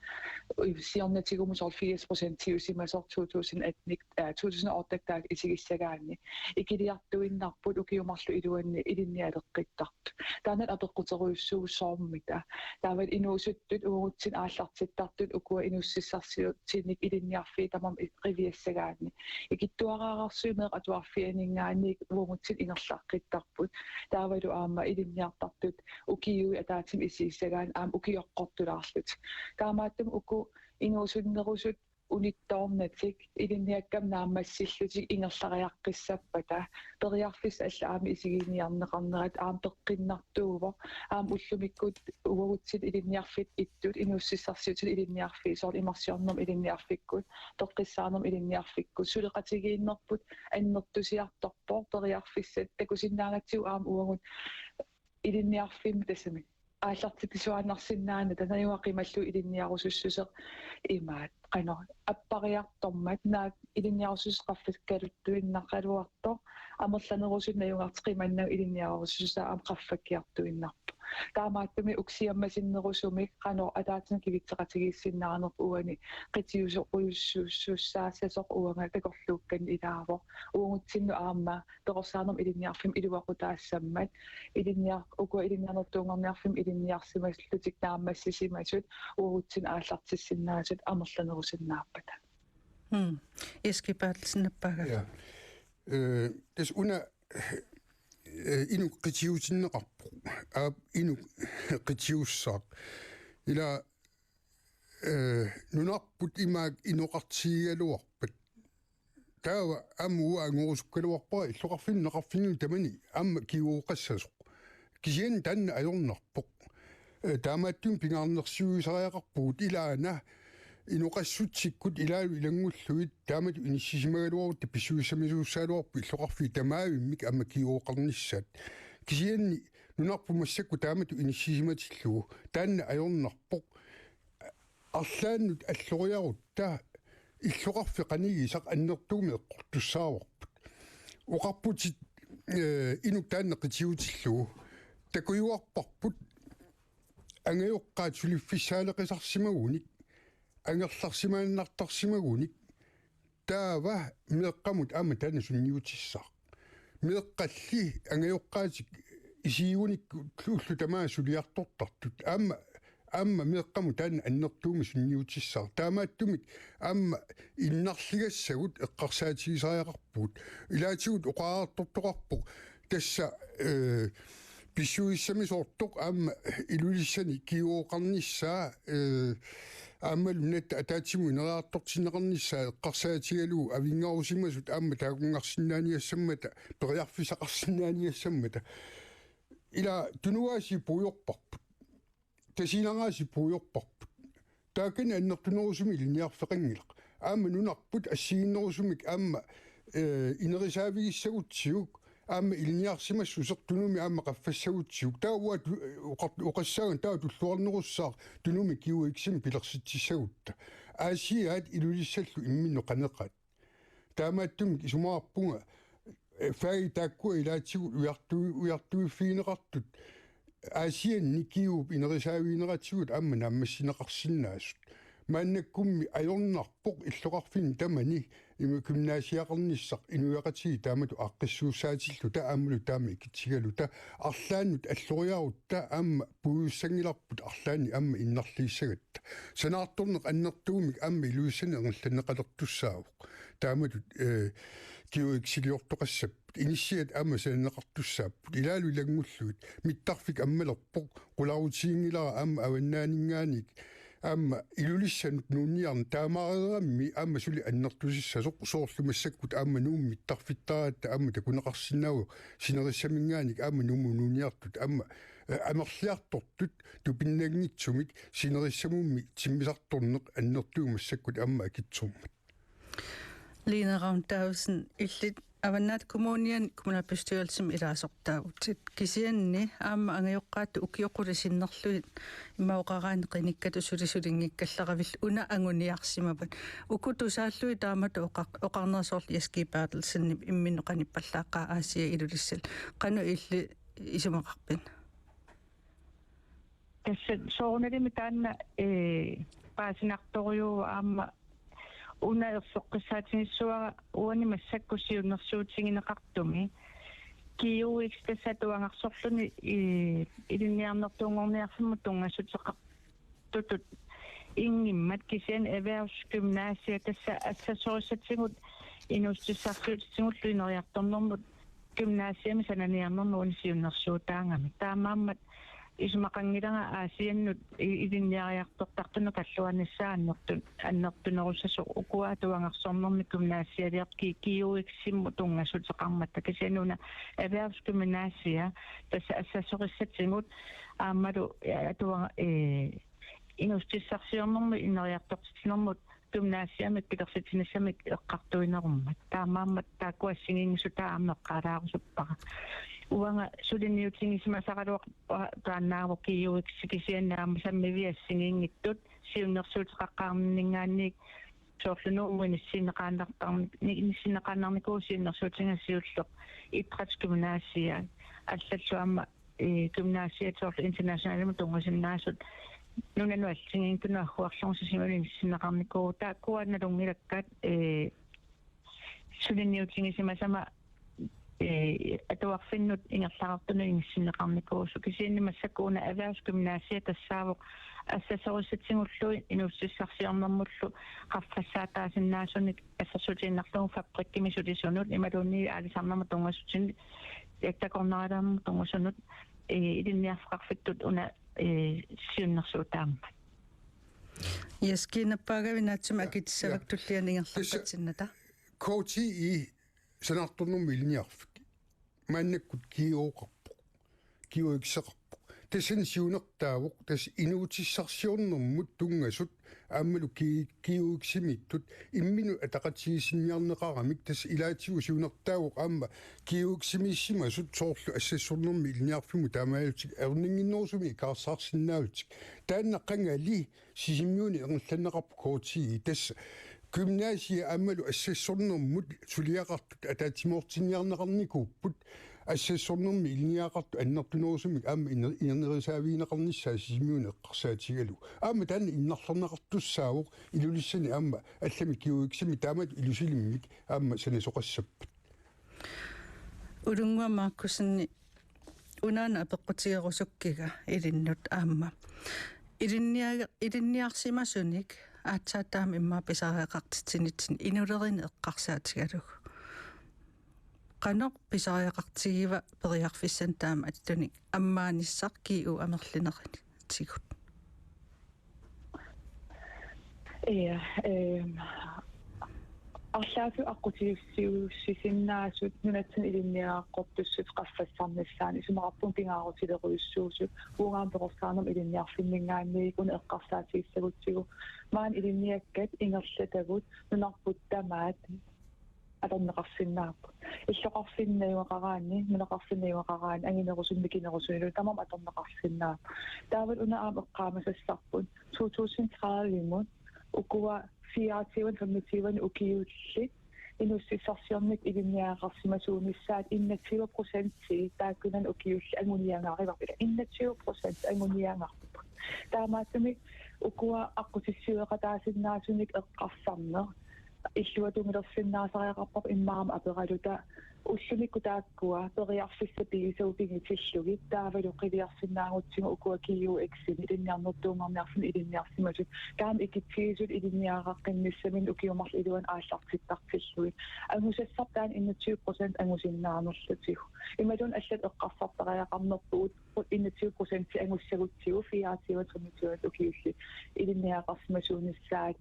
Siornatigumut soorlu firs procentiusimasoq to tusind atten, øh, to tusind otte taakku isigissagaanni ikiliartuinnarput ukiut marluk iluanni ilinnialeqqittartut. Taanna apeqquterujussuuvoq soormita. Taava inuusuttut uagutsinnut aallartittartut ukua inuussutissarsiutinnik ilinniarfiit tamarmik qiviassagaanni, ikittuaraareersuit meeqqat atuarfianinngaanniit uagutsinnut ingerlaqqittarput. Taavalu aamma ilinniartartut ukiui ataatsimut isigissagaanni aamma ukioqqortulaarlutik. Taamaattumik uku inuusunnerusut unittoornatik ilinniakkamik naammassillutik ingerlariaqqissappata, periarfissat allat aamma isiginiarneqarnerat aamma peqqinnartuuvoq. Aamma ullumikkut uagutsinnut ilinniarfiit ittut, inuussutissarsiutinut ilinniarfiit, soorlu imarsiornermut ilinniarfikkut, peqqissaarnermut ilinniarfikkut, suleqatigiinnerput annertusiartorpoq, periarfissat takusinnaagatsigu aamma uagut ilinniarfimmi tassami aallartitsisuaannarsinnaanata, najuga qimallugu ilinniarusussuseq imaat, qanoq, appariartormat, naak ilinniarusussuseq qaffakkiartuinnaqaluartoq, amerlanerusut najugartik qimannagu ilinniarusussusaa aamma qaffakkiartuinnarpoq. Taamaattumik uku siammasinnerusumik qanoq ataatsimoorluni kivitseqatigiissinnaanerput uani qitiusorujussuussaassasoq uanga takorluukkanni ilaavoq. Uagutsinnut aamma perorsaanermut ilinniarfimmut iluaqutaassammat, ilinniar-, ukua ilinniarnertuunngorniarfimmut ilinniarsimallutik naammassisimasut uagutsinnut aallartissinnaasut amerlanerusinnaappata. Hmm. Eske Berthelsen, nappaagaq. Ja. Øh, tassa una, øh, inuk qitiutinneqarpoq. Aap, inuk qitiussaaq. Ila eh, nunarput imaak inoqartigigaluarpat. Taava aamma uanga angorusukkaluarpara illoqarfinni nunaqarfinni tamani aamma G H Q-qassasoq. Kisianni taanna ajornarpoq. Eh, taamaattumik pingaarnersiuisariaqarpugut ilaana inoqassutsikkut ilaalu ilanngullugit taamatut inissisimagaluarutta pissusissamisussaagaluarput illoqarfiit tamaavimmik aamma G H Q-qarnissaat. Kisianni nunarput massakkut taamatut inissisimatillugu taanna ajornarpoq. Arlaannut alloriarutta illoqarfik qanigisaq annertuumik eqqortussaavarput. Oqarputit, eh, inuk taanna qitiutillugu. Takujuarparput angajoqqaat suliffissaaleqisarsimagunik, angerlarsimaannartarsimagunik, taava meeqqamut aamma taanna sunniutissaaq. Meeqqalli angajoqqaatik isigiunik ullut tamaasa suliartortartut. Aamma, aamma meeqqamut taanna annertuumik sunniutissaaq. Taamaattumik aamma innarligassagut eqqarsaatigisariaqarpugut. Ilaatigut oqariartortoqarpoq tassa, eh, pissusissamisoortoq aamma Ilulissani G H Q-qarnissaa, eh, aammalu nunatta ataatsimut ineriartortinneqarnissaa eqqarsaatigalugu avinngarusimasut aamma taakunngarsinnaaniassammata, periarfissaqarsinnaaniassammata. Ila tunuaasiit puigorparput. Tasiinaraasiit puigorparput. Taakani annertunerusumik ilinniarfeqanngilaq. Aamma nunarput assigiinnerusumik aamma, eh, inerisaavigissagutsigu aamma ilinniarsimassuseq tunumi aamma qaffassagutsigu. Taava uanga tu-, oqar-, oqassaagut taava tulluarnerussaaq tunumi G H Q-imik pilersitsissagutta. Aasiaat Ilulissallu imminnut qaneqaat. Taamaattumik isumaqarpunga, eh, fagit taakkua ilaatigut ujartu-, ujartuiffigineqartut Aasianni G H Q-p inerisaavigineratigut aamma naammassineqarsinnaasut. Maannakkummi ajornarpoq illoqarfinni tamani ima gymnasiaqarnissaq inuiaqatigiit taamatut aaqqissuussaatilluta aammalu taama ikitsigaluta arlaannut alloriarutta aamma puigussanngilarput arlaanni aamma innarliissagatta. Sanaartorneq annertuumik aamma Ilulissani ingerlanneqalertussaavoq. Taamatut, eh, G H Q-siliortoqassapput. Inissiat aamma sananeqartussaapput. Ilaalu ilanngullugit. Mittarfik ammalerpoq. Qularutiginngilara aamma avannaaninngaanniit. Aamma Ilulissanut nuunniarneq taamaareerammi aamma suli annertusissasoq soorlu massakkut aamma Nuummi mittarfittaratta aamma takuneqarsinnaavoq sinerissaminngaanniit aamma Nuummut nuunniartut aamma, eh, amerliartortut tupinnanngitsumik sinerissamummi timmisartorneq annertuumik massakkut aamma akitsormat. Line Ravn Davidsen, illit Avannaata Kommuniani kommunalbestyrelsimi ilaasortaavutit. Kisianni aamma angajoqqaat ukiut qulit sinnerlugit imma oqaraanni qinikkatut suli sulinngikkallaravillit una anguniarsimavat. Uku tusaallugit taamatut oqar-, oqarneq soorlu Jess G. Berthelsenip imminnut qanippallaaqaaq Aasiaat Ilulissat. Qanoq illit isumaqarpit? Tassa soorunalimi taanna, eh, paasinartorujuuvoq aamma una erseqqissaatigissuara uani massakkut siunnersuutigineqartumi. G H Q-ip tassa atuagarsorluni, eh, ilinniarnertuunngorniarfimmut tunngassuteqartutut inngimmat kisianni erhvervsgymnasia tassa assersuerissatigut inuussutissarsiutitigullu ineriartornermut gymnasiami sananiarnermut una siunnersuutaagami. Taamaammat isumaqanngilara Aasiannut i-, ilinniariartortartunut kalluarnissaa annertun-, annertunerussasoq ukua atuagarsornermi gymnasialiortut G-, G H Q-imut tunngassuteqarmata kisianni una erhvervsgymnasia tassa assersuerissatigut aammalu, eh, atua-, eh, inuussutissarsiornermut ineriartortitsinermut gymnasiamik pilersitsinissamik eqqartuinerummat. Taamaammat taakku assigiinngissutaat aamma eqqaalaarusuppara. Uanga suliniutigisimasaraluarpara taannaavoq G H Q-ip kisianni aamma sammiviit assigiinngitsut siunnersuuteqaqqaarninninngaanniit soorlu Nuummut inissinneqaannartarni-, ni-, inissinneqaannarnikuuvoq siunnersuutiga siulleq idrætsgymnasia allallu aamma, eh, gymnasiat soorlu internationalimut tunngasinnaasut nunanut assigiinngitsunut agguarlugu Sisimiunut inissinneqarnikuuvoq. Taakkua nalunngilakkat, eh, suliniutigisimasama, eh, atuarfinnut ingerlareertunut inissinneqarnikuusoq. Kisianni massakkut una erhvervsgymnasia tassaavoq assersuerissatigullu inuussutissarsiornermullu qaffassaataasinnaasunik assersuutigiinnarlugu fabrikkimi sulisunut imaluunniit aalisarnermut tunngasutinik, eh, takornariarnermut tunngasunut, eh, ilinniarfeqarfittut una, eh, siunnersuutaammat. Yes, kiinnappaagavit naatsumik akitissavakka tulliani ingerlaqqissinnatta. K T I sanaartornermut ilinniarfik. Maannakkut G U-qarpoq. G U X-eqarpoq. Tassani siunertaavoq, tassa inuutissarsiornermut tunngasut, aammalu G-, G U X-imiittut, imminut ataqatigiissinniarneqaramik, tassa ilaatigut siunertaavoq aamma G U X-imiissimasut soorlu assassornermi ilinniarfimmut taamaallutik erninnginnerusumik ikaarsaarsinnaallutik. Taanna qangali Sisimiuni ingerlanneqarpoq K T I, tassa gymnasia aammalu assassornermut suliaqartut ataatsimoortinniarneqarnikuupput, assassornermi ilinniagaqartut annertunerusumik aamma iner-, inernerisaavigineqarnissaat Sisimiuni eqqarsaatigalugu. Aamma taanna innarlerneqartussaavoq Ilulissani aamma allamik G U X-imi taamatut ilusilimmik aamma sanasoqassappat. Ulunnguaq Markussenip unaana apeqqutigerusukkiga ilinnut aamma. Ilinniag-, ilinniarsimasunik aatsaat taama immaqa pisariaqartitsinitsinni inulerineq eqqarsaatigalugu. Qanoq pisariaqartigiva periarfissanik taama attunik ammaanissaq G U amerlinerisigut? Ja, ehm, arlaatigut aqqutissiuussisinnaasut nunatsinni ilinniagaqartussat qaffassarnissaanut isumaqarpunga pingaarutilerujussuusut, uunga aamma perorsaanermut ilinniarfinninngaanniit una eqqarsaatigissagutsigu. Maani ilinniakkat ingerlatagut nunarput tamaat atorneqarsinnaapput. Illoqarfinni najugaqaraanni, nunaqarfinni najugaqaraanni, anginerusuni mikinerusunilu tamarmik atorneqarsinnaapput. Taavalu una aamma eqqaamasassarput to tusind tredive-mut ukua fireogtyve femogtyve ukiullit inuussutissarsiornikkut ilinniagaqarsimasuunissaat enogtyve procent taakkunani ukiullit anguniagarivarput, enogtyve procent anguniagarput. Taamaattumik ukua aqqutissiueqataasinnaasunik eqqarsarneq illuatungiliorsinnaasariaqarparput immaqa aamma aperaluta ullumikkut taakkua periarfissat pigisagut pigitillugit taavalu qiviarsinnaagutsigu ukua G U X-imi ilinniarnertuunngorniarfinni ilinniarsimasut taama ikitsigisut ilinniagaqaqqinnissaminnik ukiut marluk iluanni aallartittartillugit. Angusassarput taanna enogtyve procent angusinnaanerlutigu. Imaluunniit allatut eqqarsartariaqarnerpugut enogtyve procent angussagutsigu fireogtyve femogtyve ukiullit ilinniagaqarsimasuunissaat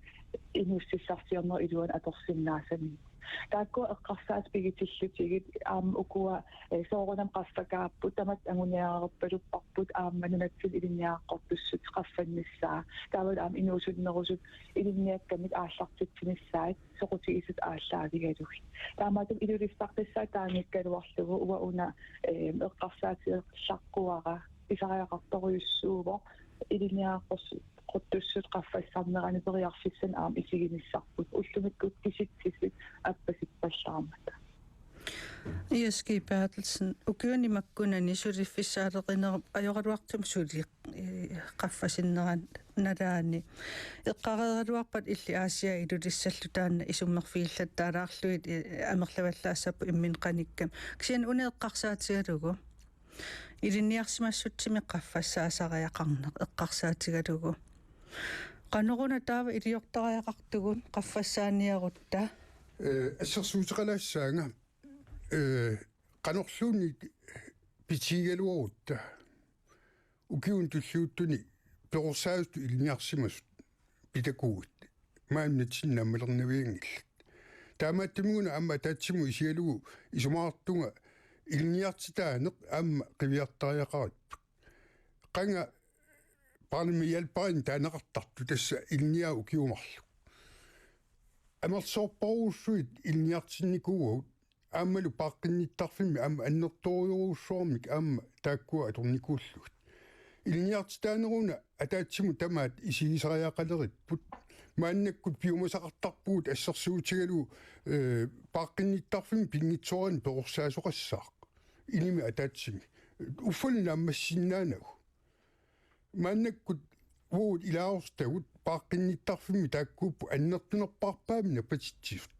inuussutissarsiornerup iluani atorsinnaasaminik. Taakkua eqqarsaat pigitillutigit aamma ukua, eh, soorunami qaffakaapput tamatta anguniagarpalupparput aamma nunatsinni ilinniagaqartussat qaffannissaat. Taavalu aamma inuusunnerusut ilinniakkamik aallartitsinissaat soqutigisat aallaavigalugit. Taamaattumik Ilulissartissaat taanngikkaluarlugu uanga una, eh, eqqarsaatigisaqquara pisariaqartorujussuuvoq ilinniagaqars-, quttussut qaffassarnerani periarfissanik aamma isiginissarput ullumikkut kisitsisit appasippallaarmata. Eske Berthelsen, ukiuni makkunani suliffissaaleqinerup ajoraluartumik suli, eh, qaffasinnerup nalaani. Eqqareeraluarpat illit Aasiaat Ilulissallu taanna isummerfigillattaalaarlugit, eh, amerlavallaassapput imminut qanikkami. Kisianni una eqqarsaatigalugu ilinniarsimassutsimik qaffassaasariaqarneq eqqarsaatigalugu. Qanoruna taava iliortariaqartugut qaffassaaniarutta? Eh, assersuuteqalaassaanga, eh, qanorluunniit pitigigaluarutta ukiuni tulliuttuni perorsaasutut ilinniarsimasut pitakuuit maani nunatsinni ammalernavianngillat. Taamaattumik una aamma ataatsimut isigalugu isumaqartunga ilinniartitaaneq aamma qiviartariaqaripput. Qanga barnehjemshjælperinik taaneqartartoq tassa ilinniaat ukiut marluk. Amerlasoorparujussuit ilinniartinnikuuagut aammalu paaqqinnittarfimmi aamma annertoorujussuarmik aamma taakkua atornikuullugit. Ilinniartitaaneruna ataatsimut tamaat isigisariaqaleripput. Maannakkut piumasaqartarpugut assersuutigalugu, eh, paaqqinnittarfimmi pinngitsoorani perorsaasoqassaaq. Inimi ataatsimi. Uffa naammassisinnaanagu. Maannakkut uagut ilaasortagut paaqqinnittarfimmi taakkuupput annertunerpaarpaamik napatitsisut.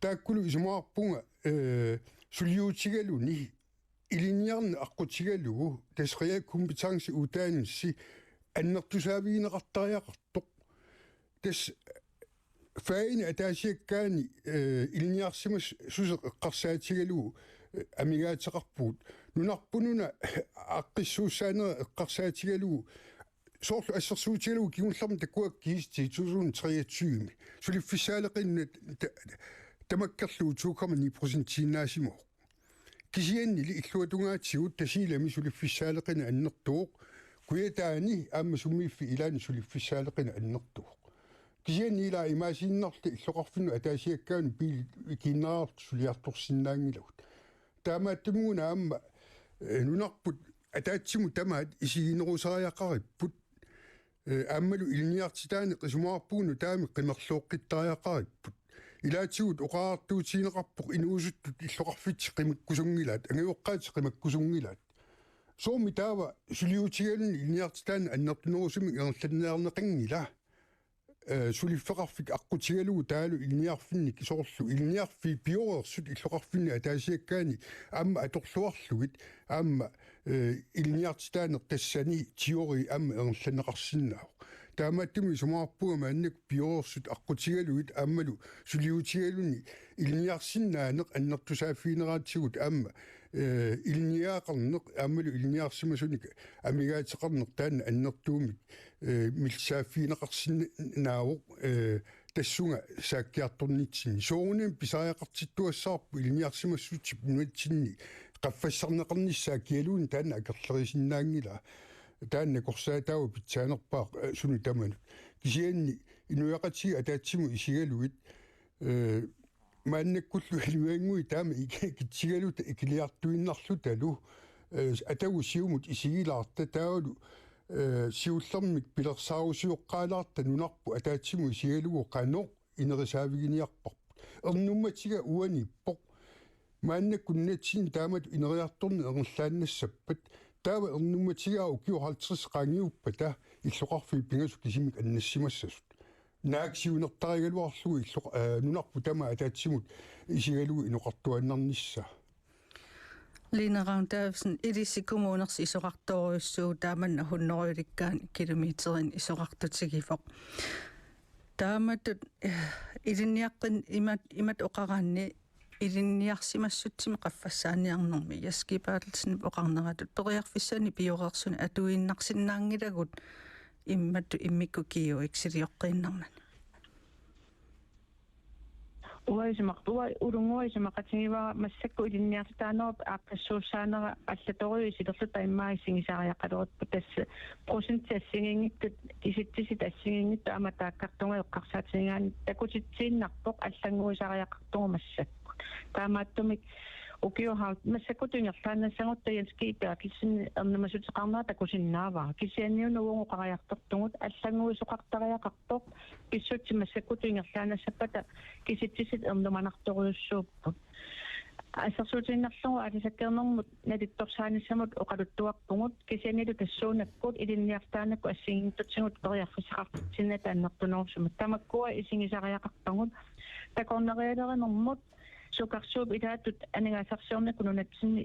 Taakkulu isumaqarpunga, eh, suliutigaluni ilinniarneq aqqutigalugu tassa realkompetenceuddannelse annertusaavigineqartariaqartoq. Tassa fagini ataasiakkaani, eh, ilinniarsimassuseq eqqarsaatigalugu, eh, amigaateqarpugut. Nunarput una aaqqissuussaanera eqqarsaatigalugu soorlu assersuutigalugu kingullermi takuakkiis ti tusind treogtyve. Suliffissaaleqineq ta-, tamakkerlugu to komma ni procentiinnaasimavoq. Kisiannili illuatungaatigut Tasiilami suliffissaaleqineq annertuvoq. Kujataani aamma sumiiffiit ilaanni suliffissaaleqineq annertuvoq. Kisianni ila imaasiinnarluta illoqarfinnut ataasiakkaanut biilit ikiinnariartut suliartorsinnaanngilagut. Taamaattumik una aamma, eh, nunarput ataatsimut tamaat isiginerusariaqaripput. Eh, aammalu ilinniartitaaneq isumaqarpugut nutaamik qimerlooqqittariaqaripput. Ilaatigut oqariartuutigineqarpoq inuusuttut illoqarfitsik qimakkusunngilaat, angajoqqaatik qimakkusunngilaat. Soormi taava suliutigaluni ilinniartitaaneq annertunerusumik ingerlanniarneqanngila. Eh, suliffeqarfik aqqutigalugu taavalu ilinniarfinnik soorlu ilinniarfiit pioreersut illoqarfinni ataasiakkaani aamma atorluarlugit aamma, eh, ilinniartitaaneq tassani teori aamma ingerlanneqarsinnaavoq. Taamaattumik isumaqarpunga maannakkut pioreersut aqqutigalugit aammalu suliutigaluni ilinniarsinnaaneq annertusaaffigineratigut aamma, eh, ilinniagaqarneq aammalu ilinniarsimasunik amigaateqarneq taanna annertuumik, eh, millissaaffigineqarsinnaavoq, eh, tassunga saakkiartornitsinni. Soorunami pisariaqartittuassavarput ilinniarsimassutsip nunatsinni qaffassarneqarnissaa kialuunniit taanna akerlerisinnaanngilaa. Taanna nakorsaataavoq pitsaanerpaaq, eh, sunut tamanut. Kisianni inuiaqatigiit ataatsimut isigalugit, eh, maannakkullu inuiannguit taama ik-, ikitsigaluta ikiliartuinnarlutalu, eh, atagu siumut isigilaarta taavalu, eh, siullermik pilersaarusioqqaalaarta nunarput ataatsimut isigalugu qanoq inerisaaviginiarparput. Ernummatiga uaniippoq. Maannakkut nunatsinni taamatut ineriartorneq ingerlaannassappat. Taava ernummatiga ukiut halvtreds qaangiuppata illoqarfiit pingasut kisimik annassimassasut. Naak siunertarigaluarlugu illoq-, eh, nunarput tamaat ataatsimut isigalugu inoqartuaannarnissaa. Line Ragn Davidsen, ilissi kommunersi isorartorujussuuvoq taamanna hunnorujulikkaani kilometerinik isorartutigivoq. Taamatut, eh, ilinniaqqin-, imat-, imatut oqaraanni ilinniarsimassutsimik qaffassaaniarnermi Jess G. Berthelsenip oqarneratut periarfissanik pioreersunik atuiinnarsinnaanngilagut imatut immikkut G H X-ilioqqiinnarnani. Uanga isumaq-, uanga Ulunngua isumaqatigivara massakkut ilinniartitaanerup aaqqissuussaanera allatorujussuit silerluta immaqa isigisariaqaleruttorput, tassa procentit assigiinngitsut, kisitsisit assigiinngitsut aamma taakkartunga eqqarsaatigigaanni takutitsiinnarpoq allannguisariaqartugut massakkut. Taamaattumik ukiut har-, massakkutut ingerlaannassagutta Jens G. Berthelsen ernumassuteqarnera takusinnaavara. Kisianni una uagut oqariartortugut allannguisoqartariaqarpoq. Pissutsit massakkutut ingerlaannassappata kisitsisit ernumanartorujussuupput. Assersuutigiinnarlugu aalisakkeernermut nalittorsaanissamut oqaluttuarpugut, kisiannili tassuunakkut ilinniartitaanekkut assigiinngitsutigut periarfissaqartitsinnata annertunerusumik. Tamakkua isigisariaqarpagut. Takornarialerinermut sukarsuup ilaatut aningaasarsiornikkut nunatsinni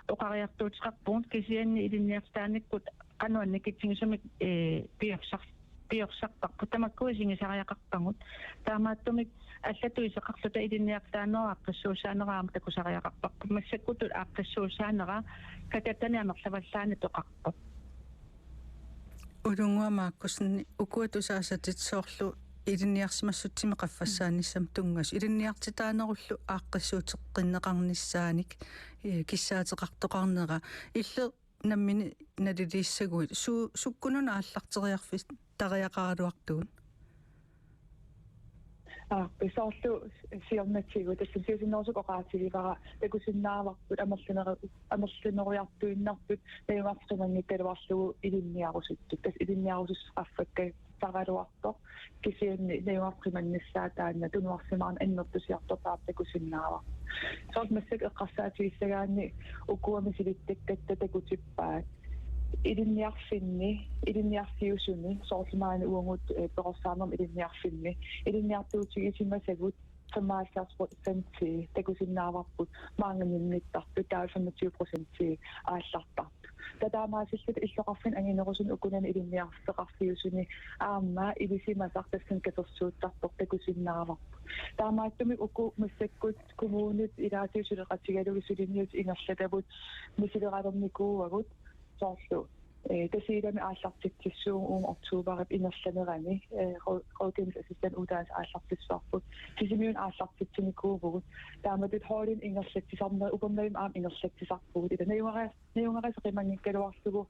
oqariartuuteqarpugut, kisianni ilinniartitaanekkut qanoq annikitsigisumik, eh, piorsar-, piorsarparput. Tamakku isigisariaqarpagut. Taamaattumik allatut iseqarluta ilinniartitaanerup aaqqissuussaanera aamma takusariaqarparput. Massakkutut aaqqissuussaanera katattani amerlavallaani peqarpoq. Ulunngua Markussen, ukua tusaasatit soorlu ilinniarsimassutsimik qaffassaanissamut tunngasut, ilinniartitaanerullu aaqqissuuteqqinneqarnissaanik, eh, kissaateqartoqarnera, illit nammineq naliliissaguit, su-, sukkununa aallarteriarfis-, tariaqaraluartugut? Aa, soorlu siornatigut, tassa siusinnerusukkut oqaatigivara, takusinnaavarput amerlaneru-, amerlaneroriartuinnartut najugaqqimanngikkaluarlugu ilinniarusuttut. Tassa ilinniarusussaqarfakka saraluartoq, kisianni najugaqqimannissaa taanna tunuarsimaarneq annertusiartortaq takusinnaavarput. Soorlu massakkut eqqarsaatigissagaanni ukua misilittakkatta takutippaat. Ilinniarfinni, ilinniarfiusuni, soorlu maani uagut, eh, perorsaarnermi ilinniarfinni, ilinniartuutigisimasagut femoghalvfjerds procent takusinnaavarput, maanngaanniittartut taava femogtyve procent aallartartut. Taava taamaasilluta illoqarfinni anginerusuni ukunani ilinniarfeqarfiusuni aamma ilisimasaq tassani katersuuttartoq takusinnaavarput. Taamaattumik uku massakkut kommunit ilaatigut suleqatigalugit suliniutit ingerlatavut misileralernikuuagut, soorlu Eh, Tasiilami aallartitsissuugut uuma oktoberip ingerlanerani, eh, rå-, rådgivningsassistent uddannelse aallartissavarput. Sisimiuni aallartitsinikuuvugut. Taamatut holding ingerlatsisarneq, upernavimmi aamma ingerlatsisarpugut. Ila najugarias-, najugarisaqimanngikkaluarlugu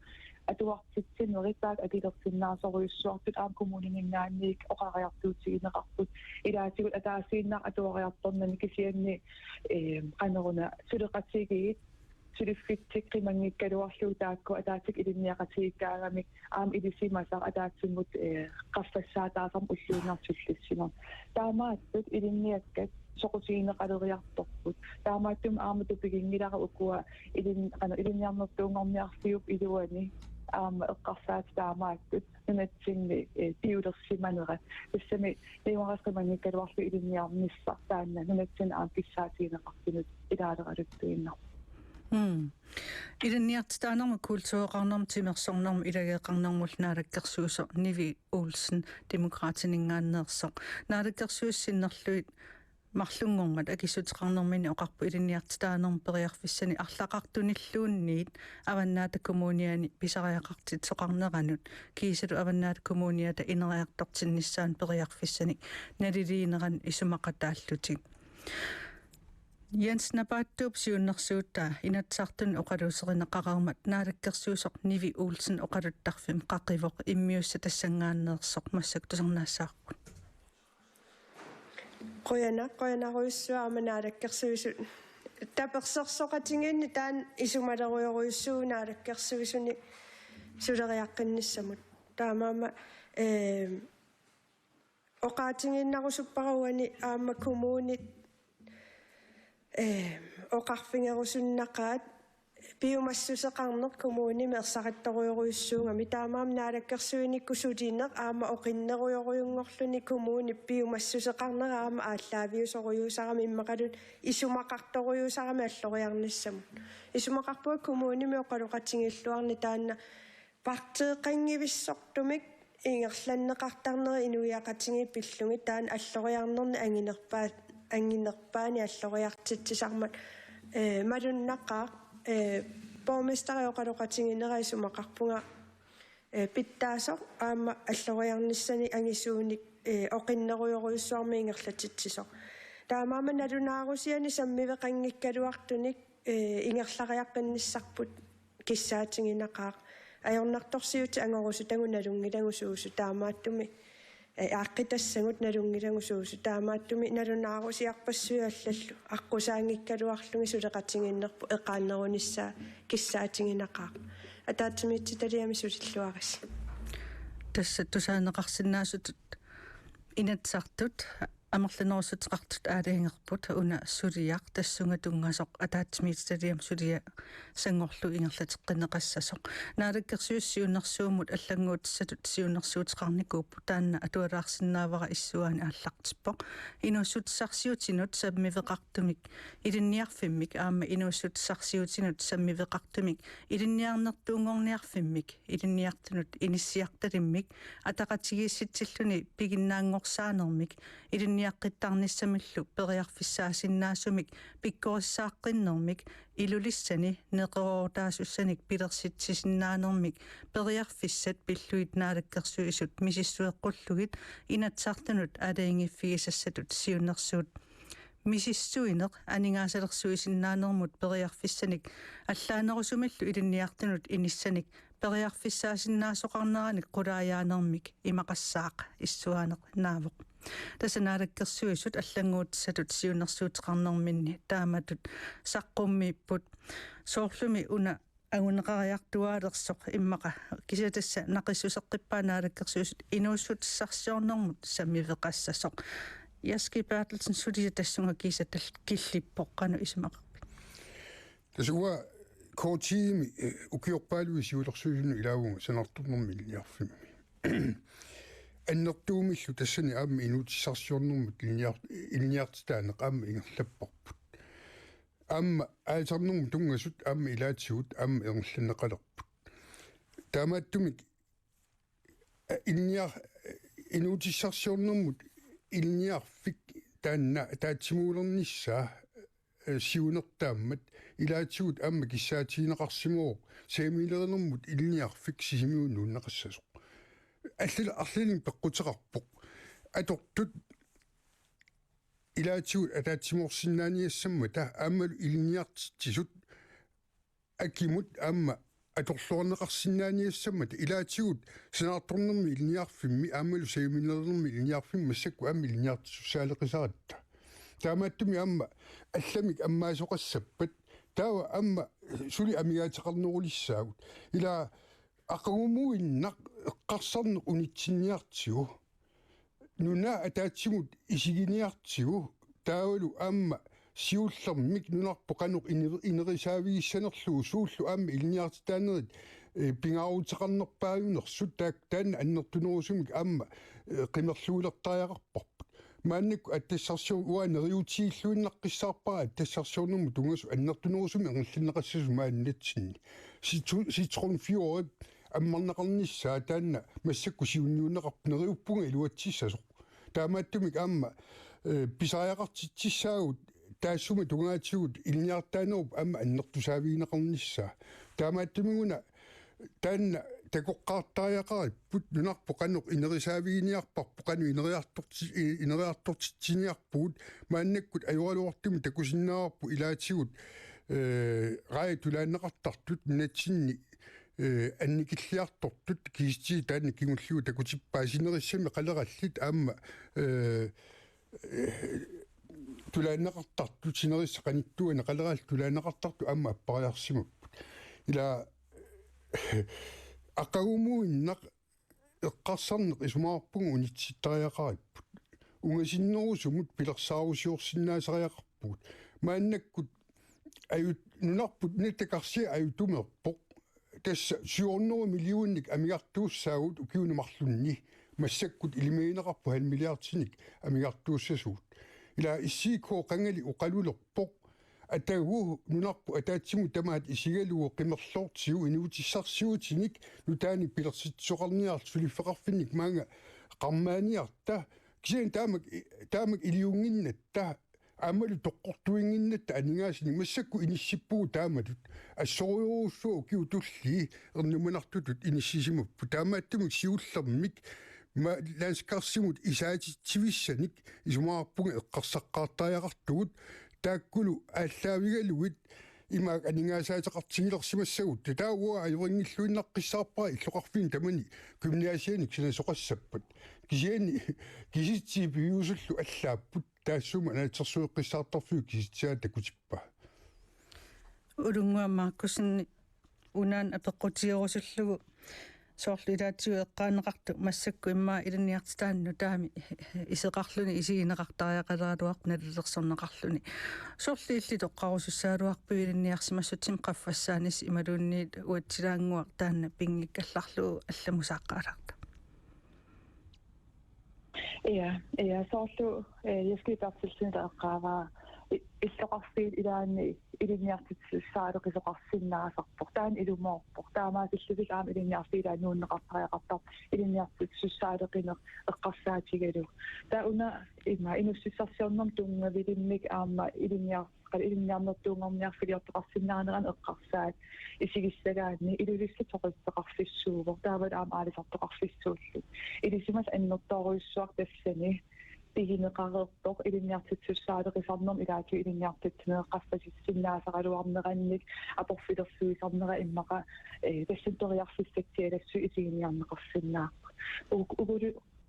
atuartitsinerit taakku akilersinnaasorujussuartut aamma kommunininngaanniit oqariartuutigineqarput. Ilaatigut ataasiinnaq atuariartornani kisianni, eh, qanoruna suleqatigiit suliffitsikkimanngikkaluarlugu taakku ataatsikkut ilinniaqatigiikkaagamik aamma ilisimasaq ataatsimut, eh, qaffassaataasarmat ulluinnarni sullissineq. Taamaattut ilinniakkat soqutigineqaleriartorput. Taamaattumik aamma tupiginngilara ukua ilin-, qano, ilinniarnertuunngorniarfiup iluani aamma eqqarsaat taamaattut nunatsinni, eh, piulersimanera. Tassami najugarisaqimanngikkaluarlugu ilinniarnissaq taanna nunatsinni aamma kissaatigineqartunut ilaaleraluttuinnarpoq. Mm. Ilinniartitaanermut kultureqarnermut timersornermut ilageeqarnermullu naalakkersuisoq Nivi Olsen Demokraatininngaanneersoq. Naalakkersuisut sinnerlugit marlunngormat akissuteqarnerminni oqarpoq ilinniartitaanermut periarfissanik arlaqartunilluunniit Avannaata Kommuniani pisariaqartitsisoqarneranut kiisalu Avannaata Kommuniata ineriartortinnissaanut periarfissanik naliliineranut isumaqataallutik. Jens Napaattooq siunnersuutaa Inatsisartuni oqaluuserineqareermat naalakkersuisoq Nivi Olsen oqaluttarfimmi qaqivoq, immiussaq tassanngaanneersoq, massakkut tusarnaassavarput. Qujanaq, qujanarujussuaq aamma naalakkersuisut tapersersoqatigiinneq taanna isumalerujorujussuuvoq naalakkersuisuni suleriaqqinnissamut. Taamaammat, eh, oqaatigiinnarusuppara uani aamma kommunit, eh, oqarfigerusunnaqaat piumassuseqarneq kommunimi ersarittorujorujussuugami, taamaammat naalakkersuinikkut sulineq aamma oqinnerujorujunngorluni kommunip piumassuseqarnera aamma aallaaviusorujussuusarami immaqaluunniit isumaqartorujussuusarami alloriarnissamut. Isumaqarpunga kommunimi oqaloqatigiilluarneq taanna parteeqanngivissortumik ingerlanneqartarneri inuiaqatigiit pillugit taanna alloriarnerni anginerpaa-, anginerpaani alloriartitsisarmat, eh, malunnaqaaq, eh, borgmesteri oqaloqatiginera isumaqarpunga, eh, pitsaasoq aamma alloriarnissanik angisuunik, eh, oqinnerujorujussuarmik ingerlatitsisoq. Taamaammat nalunaarusianik sammiveqanngikkaluartunik, eh, ingerlariaqqinnissarput kissaatiginaqaaq. Ajornartorsiutit angorusutagut nalunngilagut suusut, taamaattumik, eh, aaqqitassagut nalunngilagut suusut, taamaattumik nalunaarusiarpassuit allallu aqqusaanngikkaluarlugit suleqatigiinnerput eqaannerunissaa kissaatiginaqaaq. Ataatsimiititaliami sulilluarisi. Tassa tusaaneqarsinnaasutut Inatsisartut amerlanerussuteqartut aalajangerput, una suliaq tassunga tunngasoq ataatsimiititaliami suliaq sanngorlugu ingerlateqqinneqassasoq. Naalakkersuisut siunnersuummut allannguutissatut siunnersuuteqarnikuupput, taanna atualaarsinnaavara issuaani aallartippoq. Inuussutissarsiutinut sammiveqartumik ilinniarfimmik aamma inuussutissarsiutinut sammiveqartumik ilinniarnertuunngorniarfimmik ilinniartunut inissiartalimmik ataqatigiissitsilluni piginnaanngorsaanermik ilinniaqqittarnissamillu periarfissaasinnaasumik pikkorissaaqqinnermik Ilulissani neqeroorutaasussanik pilersitsisinnaanermik periarfissat pillugit naalakkersuisut misissueqqullugit Inatsisartunut aalajangiiffigisassatut siunnersuut misissuineq aningaasalersuisinnaanermut periarfissanik allaanerusumillu ilinniartunut inissanik periarfissaasinnaasoqarneranik qulaajaanermik imaqassaaq issuaaneq naavoq. Tassa naalakkersuisut allannguutissatut siunnersuuteqarnerminni taamatut saqqummiipput, soorlumi una anguneqariartuaalersoq immaqa kisianni tassa naqissuseqqippaat naalakkersuisut inuussutissarsiornermut sammiveqassasoq. Jens G. Berthelsen, suliaq tassunga kiisalu killippoq, qanoq isumaqarpit? Tassa uanga K T-mi, eh, ukiorpaaluit siulersuisunut ilaavunga sanaartornermi ilinniarfimmi. Annertuumillu tassani aamma inuutissarsiornermut ilinniar-, ilinniartitaaneq aamma ingerlapparput. Aamma aalisarnermut tunngasut aamma ilaatigut aamma ingerlanneqalerput. Taamaattumik, eh, ilinniar-, inuutissarsiornermut ilinniarfik taanna ataatsimuulernissaa eh, siunertaammat ilaatigut aamma kissaatigineqarsimavoq saamiilerinermut ilinniarfik Sisimiunut nuunneqassasoq. Allala arlalinnik peqquteqarpoq. Atortut ilaatigut ataatsimoorsinnaaniassammata aammalu ilinniartitsisut akimut aamma atorluarneqarsinnaaniassammata ilaatigut sanaartornermi ilinniarfimmi aammalu saamiilerinermi ilinniarfimmi massakkut aamma ilinniartitsisussaaleqisaratta. Taamaattumik aamma allamik ammaasoqassappat taava aamma suli amigaateqarnerulissaagut. Ila aqagumuinnaq eqqarsarneq unitsinniartigu. Nuna ataatsimut isiginiartigu taavalu aamma siullermik nunarput qanoq ine-, inerisaavigissanerlugu suullu aamma ilinniartitaanerit, eh, pingaaruteqarnerpaajunersut taak-, taanna annertunerusumik aamma, eh, qimerluulertariaqarparput. Maannakkut attassarsior-, uanga neriuutigiilluinnarpara attassarsiornermut tunngasut annertunerusumik ingerlanneqassasut maani nunatsinni. Sitru-, Citron Fjord ammarneqarnissaa taanna massakkut siunniunneqarpoq, neriuppunga iluatsissasoq. Taamaattumik aamma, eh, pisariaqartitsissaagut taassuma tungaatigut ilinniartitaanerup aamma annertusaavigineqarnissaa. Taamaattumik una taanna takoqqaartariaqaripput nunarput qanoq inerisaaviginiarparput, qanoq ineriartorti-, i-, ineriartortitsiniarpugut, maannakkut ajoraluartumik takusinnaavarput ilaatigut, eh, raajat tulaanneqartartut nunatsinni, eh, annikilliartortut kisitsisit taanna kingulliuut takutippaa sinerissami qalerallit aamma, eh, tulaanneqartartut sinerissap qanittuani qalerallit tulaanneqartartut aamma appariarsimapput. Ila aqagumuinnaq eqqarsarneq isumaqarpunga unitsittariaqaripput. Ungasinnerusumut pilersaarusiorsinnaasariaqarpugut. Maannakkut ajut-, nunarput nutakarsiaq ajutumeerpoq. Tassa syv hundrede millioner amigartuussaagut ukiuni marlunni. Massakkut ilimagineqarpoq halv milliardinik amigartuussasugut. Ila S I K qangali oqalulerpoq. Atagu nunarput ataatsimut tamaat isigalugu qimerloortigu inuutissarsiutinik nutaanik pilersitsisoqarniarluta suliffeqarfinnik maanga qarmaaniarta. Kisianni taamak, taamak iliunnginnatta aammalu toqqortuinnginnatta aningaasanik massakkut inissippugut taamatut. Assorujussuaq ukiut tulliit ernumanartutut inissisimapput. Taamaattumik siullermik ma-, landskarsimut isaatitsivissanik isumaqarpunga eqqarsaqqaartariaqartugut. Taakkulu aallaavigalugit imaak aningaasaateqartigilersimassagutsigu. Taava uanga ajorinngilluinnaqqissaarpara illoqarfinni tamani gymnasianik sanasoqassappat. Kisianni kisitsisit piviusullu allaapput. Taassuma naatsorsueqqissaartarfiup kisitsisaa takutippaa. Ulunngua Markussenip unaana apeqqutigerusullugu soorlu ilaatigut eqqaaneqartut massakkut immaqa ilinniartitaanni nutaami iseqarluni isigineqartariaqaleraluarpoq nalilersorneqarluni. Soorlu illit toqqarusussagaluarpiuk ilinniarsimassutsimik qaffassaanissaq imaluunniit uatsilaannguaq taanna pinngikkallarlugu allamusaaqqaalaarta. Ja, ja, soorlu, eh, Jessica Berthelsen eqqaavaa i-, illoqarfiit ilaanni ilinniartitsisussaaleqisoqarsinnaasarpoq. Taanna ilumoorpoq. Taamaasillutik aamma ilinniarfiit ilaanni nuunneqartariaqartarput ilinniartitsisussaaleqineq eqqarsaatigalugu. Taava una ima inussissarsiornermut tunngavilimmik aamma ilinniar-, qali ilinniarnertuunngorniarfiliortoqarsinnaanerani eqqarsaat isigissagaanni Ilulissat soqutigineqarfissuuvoq. Taavalu aamma aalisartoqarfissuullutik. Ilisimasat annertoorujussuaq tassani pigineqareerpoq ilinniartitsisussaaleqisarnermut ilaatigut ilinniartitsineq qaffasissinnaasaraluarnerannik aporfilersuisarnera immaqa, eh, tassani periarfissatsialassuit isiginiarneqarsinnaapput. Uk-, ukulu,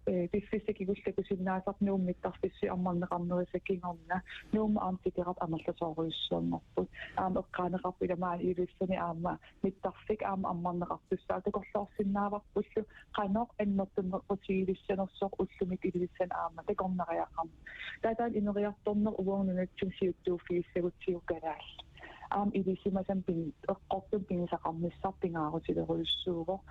eh, piffissaq kingulleq takusinnaasarput Nuummi mittarfissuit ammarneqarnerisa kingorna Nuummut aamma Tikeraat amerlasoorujussuanngorput. Aamma eqqaaneqarpoq ila maani Ilulissani aamma mittarfik aamma ammarneqartussaavoq takorloorsinnaavarpullu qanoq annertunerutigilissanersoq ullumikkut Ilulissani aamma takornariaqarneq. Taava taanna ineriartorneq uagut nunatsinni siuttuuffigissagutsigu kalaallit. Aamma ilisimasat pin-, eqqortumik pigisaqarnissaq pingaarutilerujussuuvoq.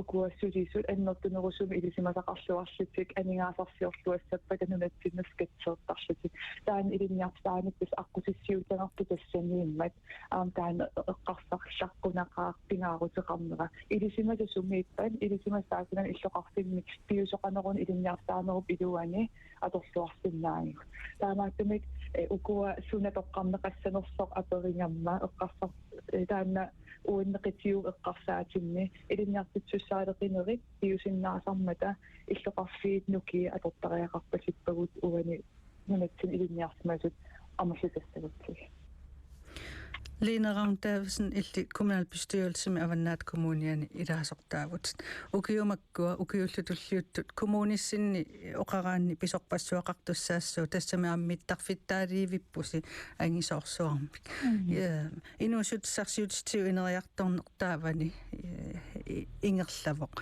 Ukua sulisut annertunerusumik ilisimasaqarluarlutik aningaasarsiorluassappata nunatsinnut skatsertarlutik. Taanna ilinniartitaaneq tassa aqqutissiuuttarput tassaniimmat. Aamma taanna eqqarsarlaqqunaqa pingaaruteqarnera. Ilisimasat sumiippat, ilisimasat taakkunani illoqarfinni piviusoqarneruni ilinniartitaanerup iluani atorluarsinnaagigut. Taamaattumik Ee, ukua suna toqqarneqassanersoq aperigamma eqqarsar-, ee, taanna uanneqitigut eqqarsaatinni ilinniartitsisussaaleqinerit piusinnaasarmata illoqarfiit nukiit atortariaqarpasippagut uani nunatsinni ilinniarsimasut amerlitassagutsigit. Lene Ravn Davidsen, illit kommunalbestyrelsimi Avannaata Kommuniani ilaasortaavutit. Ukiumakkua ukiullu tulliuttut kommunissinni oqaraanni pisorpassuaqartussaassooq, tassami aamma mittarfittaaliivippusi angisoorsuarmik. Mhm. Ja, inuussutissarsiutitigut ineriartorneq taavani, eh, i-, ingerlavoq.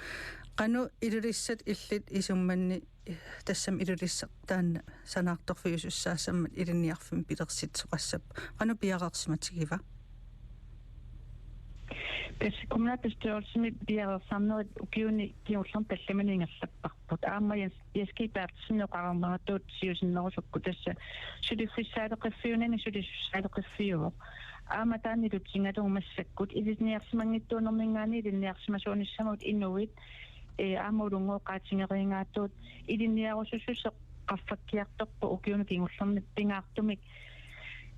Qanoq Ilulissat illit isummanni, eh, tassami Ilulissat taanna sanaartorfiusussaassammat ilinniarfimmi pilersitsisoqassappat, qanoq piareersimatigiva? Tassa kommunalbestyrelsimi piareersarnerit ukiuni kingullerni tallimanni ingerlapparput. Aamma Jens, Jens G. Berthelsenip oqarneratuut siusinnerusukkut, tassa suliffissaaleqiffiunani sulisussaaleqiffiuvoq. Aamma taanna ilutigalugu massakkut ilinniarsimanngitsuunerminngaanniit ilinniarsimasuunissamut inuit, ee, aamma ulunngooq qaatigeriigaatut ilinniarusussuseq qaffakkiartorpoq ukiuni kingullerni pingaartumik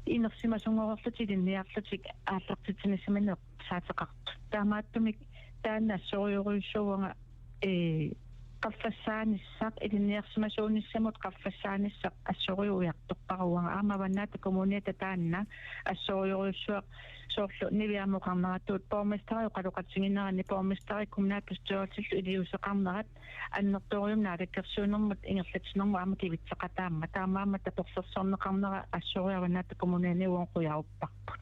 inersimasunngorlutik ilinniarlutik aallartitsinissaminnik saateqartut. Taamaattumik taanna assorujorujussuuara, ee, qaffassaanissaq, ilinniarsimasuunissamut qaffassaanissaq assorujuk ujartorpara uanga. Aamma Avannaata Kommuniata taanna assorujorujussuaq, soorlu Nivi aamma oqarneratuut borgmesteri oqaloqatiginerani borgmesteri kommunalbestyrelsillu iliuuseqarnerat annertoorujussuarmik naalakkersuinermut ingerlatsinermut aamma kivitseqataammat. Taamaammat tapersersorneqarnera assorujuk Avannaata Kommuniani uunga qujarupparput.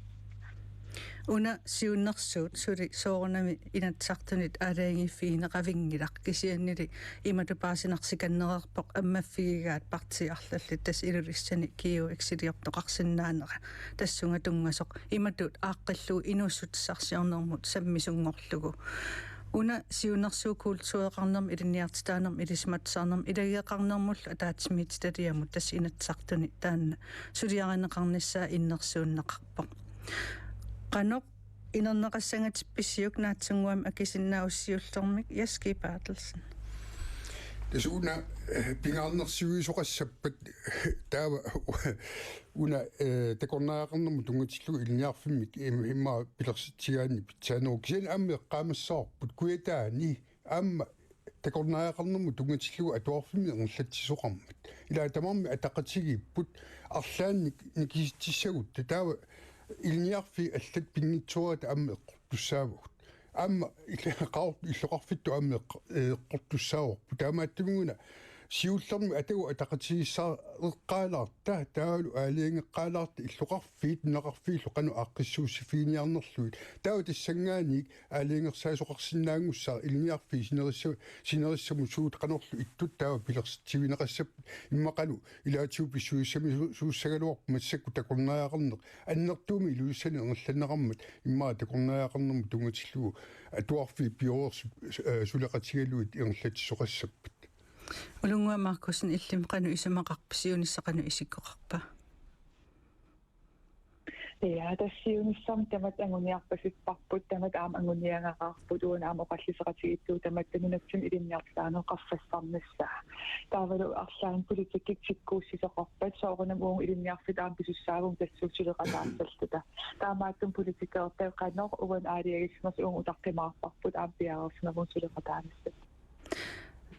Una siunnersuut suli soorunami Inatsisartunit aalajangiiffigineqavinngilaq, kisiannili imatut paasinarsikannereerpoq ammaffigigaat partiit arlallit, tassa Ilulissani GUX-iliortoqarsinnaanera tassunga tunngasoq, imatut aaqqillugu inuussutissarsiornermut sammisunngorlugu. Una siunnersuut kultureqarnermut, ilinniartitaanermut, ilisimatusarnermut, ilageeqarnermullu ataatsimiititaliamut, tassa Inatsisartuni taanna suliarineqarnissaa innersuunneqarpoq. Qanoq inerneqassangatippiuk naatsunnguamik akisinnaavutit siullermik, Jens G. Berthelsen? Tassa una, eh, pingaarnersiuisoqassappat taava una, eh, takornariaqarnermut tunngatillugu ilinniarfimmik im-, immaqa pilersitsigaanni pitsaaneruvoq. Kisianni aamma eqqaamassavarput Kujataani aamma takornariaqarnermut tunngatillugu atuarfimmi ingerlatsisoqarmat. Ilaa, tamarmik ataqatigiipput arlaannik nikisitsissagutta, taava ilinniarfiit allat pinngitsoorata aamma eqqortussaavagut. Aamma ila-, qaor-, illoqarfittut aamma eqq-, eqqortussaavarput. Taamaattumik una siullermik atagu ataqatigiissareqqaalaarta, taavalu aalajangeqqaalaarta illoqarfiit nunaqarfiillu qanoq aaqqissuussiffigineqarnerlugit. Taava tassanngaanniit aalajangersaasoqarsinnaanngussaaq ilinniarfiit sinerissa-, sinerissamut suut qanorlu ittut taava pilersitsivigineqassapput, immaqalu ilaatigut pissusissami su-, suussagaluarpoq massakkut takornariaqarneq annertuumik Ilulissani ingerlanneqarmat, immaqa takornariaqarnermut tunngatillugu atuarfiit pioreersut, eh, suleqatigalugit ingerlatsisoqassappat. Ulunngua Markussen, illimmi qanoq isumaqarpa, siunissaq qanoq isikkoqarpa? Ja, tassa siunissami tamatta anguniarpasipparput, tamatta aamma anguniagaqarput, uani aamma oqalliseqatigiittugut tamatta nunatsinni ilinniartitaaneq qaffassarnissaa. Taavalu arlaannik politikkikkut tikkuussisoqarpat, soorunami uagut ilinniarfiit aamma pisussaavagut tassuuna suleqataassalluta. Taamaattumik politikeritavut qanoq uani aalajangiisimasut uagut utaqqimaarparput aamma piareersimavugut suleqataanissat.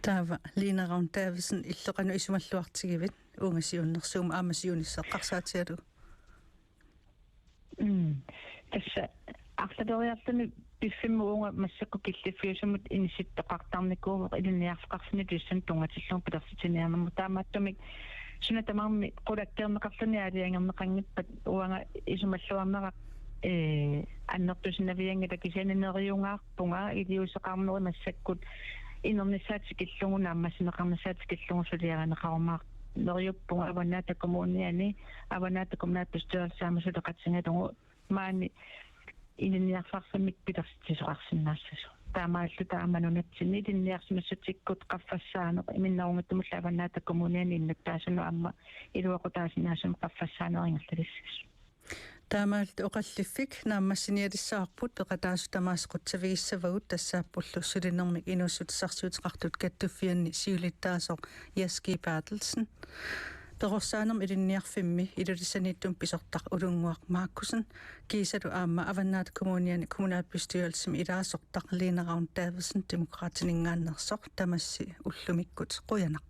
Taava Lene Ravn Davidsen, illit qanoq isumalluartigivit uunga siunnersuummut aamma siunissaq eqqarsaatigalugu? Mm. Tassa arlaleriarluni piffimmi uunga massakkut killiffiusumut inissittoqartarnikuuvoq ilinniarfeqarfinnut iliuuseqarfinnut tunngatillugu pilersitsiniarnermut. Taamaattumik suna tamarmi qulakkeerneqarluni aalajangerneqanngippat uanga isumalluarnera, ee, annertusinavianngilaq, kisianni neriungaarpunga iliuuseqarneri massakkut inernissaat tikillugu, naammassineqarnissaat tikillugu suliarineqarumaarneriuppunga Avannaata Kommuniani, Avannaata Kommunalbestyrelsi aamma suleqatigalugu maani ilinniarfeqarfimmik pilersitsisoqarsinnaassasoq. Taamaalilluta aamma nunatsinni ilinniarsimassutikkut qaffassaaneq, iminnerunngitsumillu Avannaata Kommuniani innuttaasunut aamma iluaqutaasinnaasumik qaffassaaneq ingerlalissasoq. Taamaalilluta oqalliffik naammassinialissavarput peqataasut tamaasa qutsavigissavagut, tassaappullu sulinermik inuussutissarsiuteqartut kattuffianni siulittaasoq Jens G. Berthelsen. Perorsaanermut Ilinniarfimmi Ilulissaniittumut pisortaq Ulunnguaq Markussen kiisalu aamma Avannaata Kommuniani kommunalbestyrelsimi ilaasortaq Lene Ravn Davidsen Demokraatininngaanneersoq tamassi ullumikkut qujanaq.